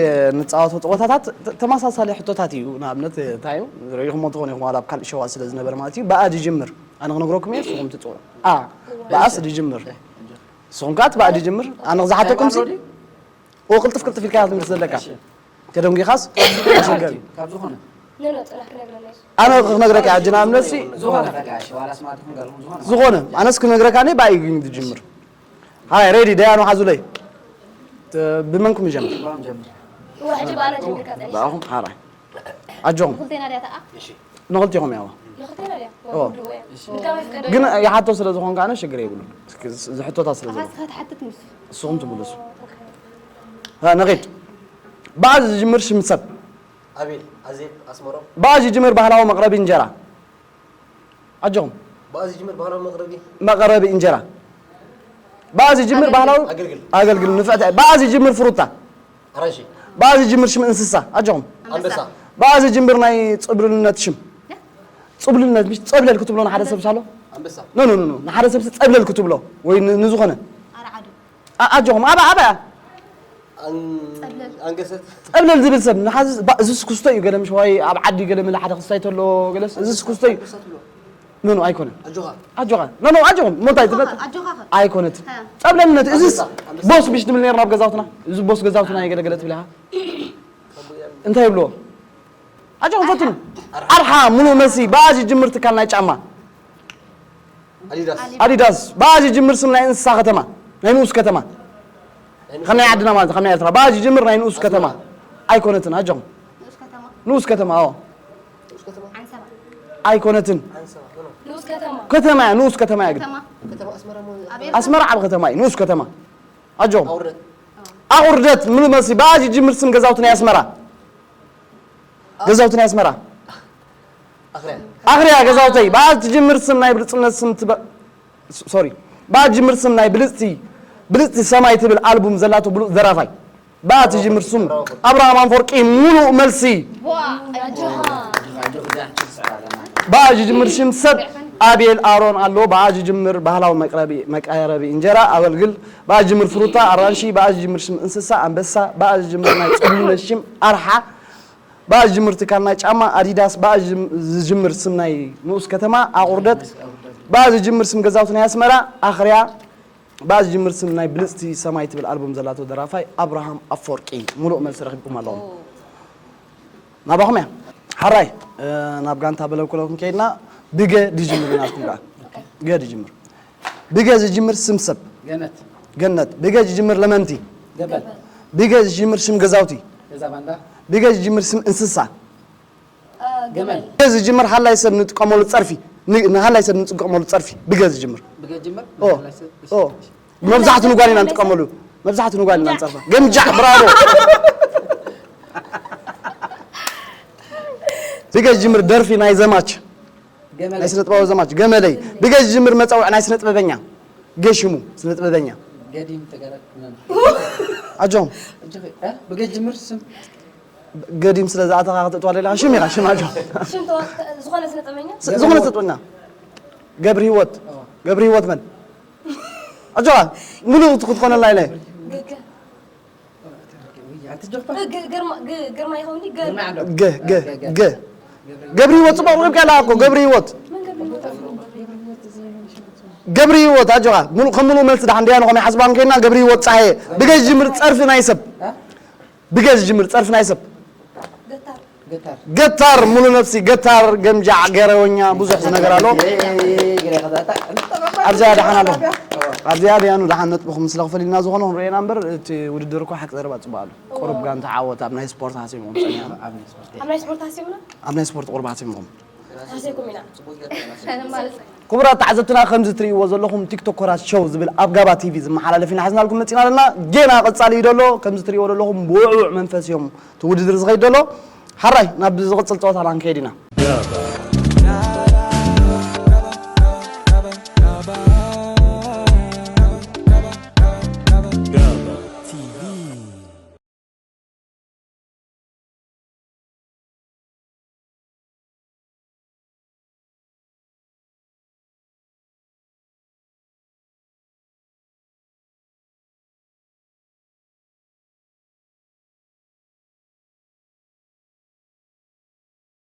ንጻወቶ ጸወታታት ተ-፣ ተመሳሳሊ ሕቶታት እዩ። ንኣብነት፣ እንታይ እዩ? ርኢኹሞ ትኾኑ ኢኹም፣ ዋላ ኣብ ካልእ ሸዋ ስለ ዝነበረ ማለት እዩ። ብኣ ዝጅምር። ኣነ ክነግረኩም እየ፣ ንስኹም ትጽውዑ። ኣ፣ ብኣስ ዝጅምር። ንስኹም ከኣ እቲ ብኣ ዝጅምር። ኣነ ክዝሓተኩም ሲ? ኦ፣ ቅልጥፍ ቅልጥፍ ኢልካ ትምህርቲ ዘለካ። እሺ። ተደንጊኻስ? ኣሸገሪ። ካብ ዝኾነ? ኖ፣ ኖ፣ ጽናሕ ክነግረና እዩ። ኣነ ክነግረካ እየ፣ ሕጂ ንኣብነት ሲ? ዝኾነ በቃ፣ እሺ፣ ዋላ ስማት ይኹን ጋር ዝኾነ። ዝኾነ። ኣነስ ክነግረካ እኔ ብኣይ ግን ዝጅምር። ሃይ፣ ሬዲ፣ ደያኑ ሓዙለይ። ተ-፣ ብመንኩም ይጀምር? ብኣኹም ጀምር። እዋ፣ ሕጂ ብኣና ጀሚርካ ጸኒሕካ። ብኣኹም፣ ሓራይ። ኣጆኹም። ንኽልቴና ድያ ተኣ? እሺ። ንኽልቴኹም እያ። ንኽልቴና ድያ? ኦ። ውድኡ እያ። እሺ። ድጋሚ ፍቀዶ ግን እያ። ይሓቶ ስለ ዝኾንካ ኣነ ሽግር የብሉን። እስኪ ዝ-፣ ዝሕቶታት ስለ ዘሎ። ኣኻስ ክትሓትት ምስ ንስኹም ትምልሱ። ሃ፣ ንኺድ። ብኣ ዝጅምር ሽም ሰብ። ኣቤል፣ ኣዜብ፣ ኣስመሮም። ብኣ ዝጅምር ባህላዊ መቕረቢ እንጀራ። ኣጆኹም። ብኣ ዝጅምር ባህላዊ መቕረቢ። መቐረቢ እንጀራ። ብኣ ዝጅምር ኣገልግል። ባህላዊ ኣገልግል። ኣገልግል፣ ንፍዕቲ። ብኣ ዝጅምር ፍሩታ። ኣራንሺ። ብኣ ዝጅምር ሽም እንስሳ። ኣጆኹም። ኣንበሳ። ብኣ ዝጅምር ናይ ጽብልነት ሽም። ጽብልነት፣ ምሽ ጸብለል ክትብሎ ንሓደ ሰብ ሳሎ? ኣንበሳ። ኖ፣ ኖ፣ ኖ፣ ኖ። ንሓደ ሰብ ጸብለል ክትብሎ ወይ ን-፣ ንዝኾነ። ኣርዓዶ። ኣ-፣ ኣጆኹም፣ ኣበ-፣ ኣበያ? ኣን-፣ ጸብለል። ኣንገሰት። ጸብለል ዝብል ሰብ፣ ንሓዚ፣ ባ-፣ እዝስ ክስቶ እዩ፣ ገለ ምሽ ዋይ ኣብ ዓዲ ገለ ምለ ሓደ ክስታይ ተሎ፣ ገለስ፣ እዝስ ክስቶ እዩ። ኣንበሳ ትብሎ። ኖ፣ ኖ፣ ኣይኮነን። ኣጆኻ። ኣጆኻ። ኖ፣ ኖ፣ ኣጆኹም፣ ሞንታይ ትብለ-? ኣጆኻ፣ ኣጆኻ። ኣይኮነት። ሃ። ጸብለልነት፣ እዝስ ኣንበሳ፣ ኣንበሳ። ቦስ ምሽ ትብል ነርና ኣብ ገዛውትና። እዚ ቦስ ገዛውትና እዩ ገለ ገለ ትብል ኢኻ። እንታይ ይብልዎ? ኣጆኹም ፈትኑ። ኣርሓ። ኣርሓ፣ ሙሉእ መልሲ። ብኣ ዝጅምር ትካል ናይ ጫማ። ኣዲዳስ። ኣዲዳስ። ብኣ ዝጅምር ስም ናይ እንስሳ ከተማ፣ ናይ ንኡስ ከተማ። ናይ ንኡስ ከም ናይ ከተማ። ዓድና ማለት፣ ከም ናይ ኤርትራ። ብኣ ዝጅምር ናይ ንኡስ ኣስመራ። ከተማ። ኣይኮነትን፣ ኣጆኹም። ንኡስ ከተማ። ንኡስ ከተማ፣ ኣዎ። ንኡስ ከተማ። ዓንሰባ። ኣይኮነትን። ዓንሰባ፣ ኖ፣ ኖ። ንኡስ ከተማ። ከተማ እያ፣ ንኡስ ከተማ እያ ግን። ከተማ። ከተማ ኣስመራ ሞ-፣ ኣብ ኤርትራ። ኣስመራ ዓቢ ከተማ እዩ፣ ንኡስ ከተማ። ኣጆኹም። ኣቑርደት። ኣቑርደት፣ ሙሉእ መልሲ። ብኣ ዝጅምር ስም ገዛውቲ ናይ ኣስመራ። ገዛውቲ ናይ ኣስመራ። ኣኽርያ። ኣኽርያ ገዛውተይ። ብኣ ዝጅምር ስም ናይ ብልጽነት ስም ትበ-፣ ስ-፣ ሶሪ። ብኣ ዝጅምር ስም ናይ ብልጽቲ፣ ብልጽቲ ሰማይ ትብል ኣልቡም ዘላቶ ብሉጽ ደራፋይ። ብኣ ዝጅምር ስም ኣብርሃም ኣፈወርቂ። ሙሉእ መልሲ። ዋ፣ ኣጆኻ። ብኣ ዝጅምር ሽም ሰብ ኣቤል ኣሮን ኣሎ። ብኣ ዝጅምር ባህላዊ መቅረቢ፣ መቀረቢ እንጀራ ኣገልግል። ብኣ ዝጅምር ፍሩታ ኣራንሺ። ብኣ ዝጅምር ሽም እንስሳ ኣንበሳ። ብኣ ዝጅምር ናይ ጽሉነት ሽም ኣርሓ። ብኣ ዝጅምር ትካል ናይ ጫማ ኣዲዳስ። ብኣ ዝጅም-፣ ዝጅምር ስም ናይ ንኡስ ከተማ ኣቑርደት። ብኣ ዝጅምር ስም ገዛውቲ ናይ ኣስመራ ኣኽርያ። ብኣ ዝጅምር ስም ናይ ብልጽቲ ሰማይ ትብል ኣልቡም ዘላቶ ደራፋይ ኣብርሃም ኣፈወርቂ። ሙሉእ መልሲ ረኺብኩም ኣለኹም። ኦ። ናባኹም እያ። ሓራይ፣ እ፣ ናብ ጋንታ በለኩለኩም ከይድና ብገ ድጅምር ናትኩም ከኣ። ገ ድጅምር። ብገ ዝጅምር ስም ሰብ። ገነት። ገነት። ብገ ዝጅምር ለመንቲ። ገበል። ብገ ዝጅምር ሽም ገዛውቲ። ገዛ ባንዳ። ብገ ዝጅምር ስም እንስሳ። አ፣ ገመል። ገመል። ብገ ዝጅምር ሃላይ ሰብ ንጥቀመሉ ጸርፊ። ን-፣ ንሃላይ ሰብ ንጥቀመሉ ጸርፊ። ብገ ዝጅምር። ብገ ዝጅምር? ኦ። ንሃላይ ሰብ። ኦ። መብዛሕትኡ ንጓል ኢና ንጥቀመሉ። መብዛሕትኡ ንጓል ኢና ንጸርፋ። ገምጃዕ፣ ብራቮ። ብገ ዝጅምር ደርፊ ናይ ዘማች። ገመለይ። ናይ ስነ ጥበባዊ ዘማች። ገመለይ። ብገ ዝጅምር መጸውዒ ናይ ስነ ጥበበኛ። ገ ሽሙ ስነ ጥበበኛ። ገዲም ተገረ-፣ መን? ኣጆም። ኣጆኺ፣ እ? ብገ ዝጅምር ስም? ገዲም ስለ ዝኣተኻ ክትእትዋ ደሊኻ ሽም ኢኻ፣ ሽም ኣጆም። ሽም ተዋ-፣ ዝኾነ ስነ ጥበበኛ? ስ-፣ ዝኾነ ስነ ጥበበኛ። ገብሪ ህይወት ገብሪ ህይወት መን ኣጆኻ ምሉእ ክትኮነላ ኢለ ግርማ ይኸውን ገ ገ ገ ገብሪ ህይወት ጽቡቕ ርኢብካ ኣለኻ እኮ ገብሪ ህይወት ገብሪ ህይወት ኣጆኻ ምሉእ ከም ምሉእ መልሲ ደሓን ድያ ንኾም ይሓስባን ከይና ገብሪ ህይወት ጻሄ ብገ ዝጅምር ጸርፊ ናይ ሰብ ብገ ዝጅምር ጸርፊ ናይ ሰብ ገታር ሙሉ ነብሲ ገታር ገምጃዕ ገረወኛ ብዙሕ ነገር ኣሎ ኣብዚኣ ደሓን ኣሎ ኣብዚኣ ደያኑ ደሓን ነጥብኹም ስለ ክፈሊልና ዝኾነ ክንርእየና እምበር እቲ ውድድር እኮ ሓቂ ዘረባ ጽቡቅ ኣሎ ቁሩብ ጋንታ ዓወት ኣብ ናይ ስፖርት ሃሲሞም ጸኒሖም ኣብ ናይ ስፖርት ሃሲምና ኣብ ናይ ስፖርት ቁሩብ ሃሲምኹም ሃሲኩም ኢና ክቡራት ተዓዘብትና ከምዚ ትርእይዎ ዘለኹም ቲክቶከራት ሾው ዝብል ኣብ ጋባ ቲቪ ዝመሓላለፍ ኢና ሓዝናልኩም መፂና ኣለና ጌና ቀፃሊ እዩ ደሎ ከምዚ ትርእይዎ ዘለኹም ብውዕውዕ መንፈስ እዮም እቲ ውድድር ዝኸይድ ደሎ ሓራይ ናብ ዝቕፅል ፀወታና ክንከይድ ኢና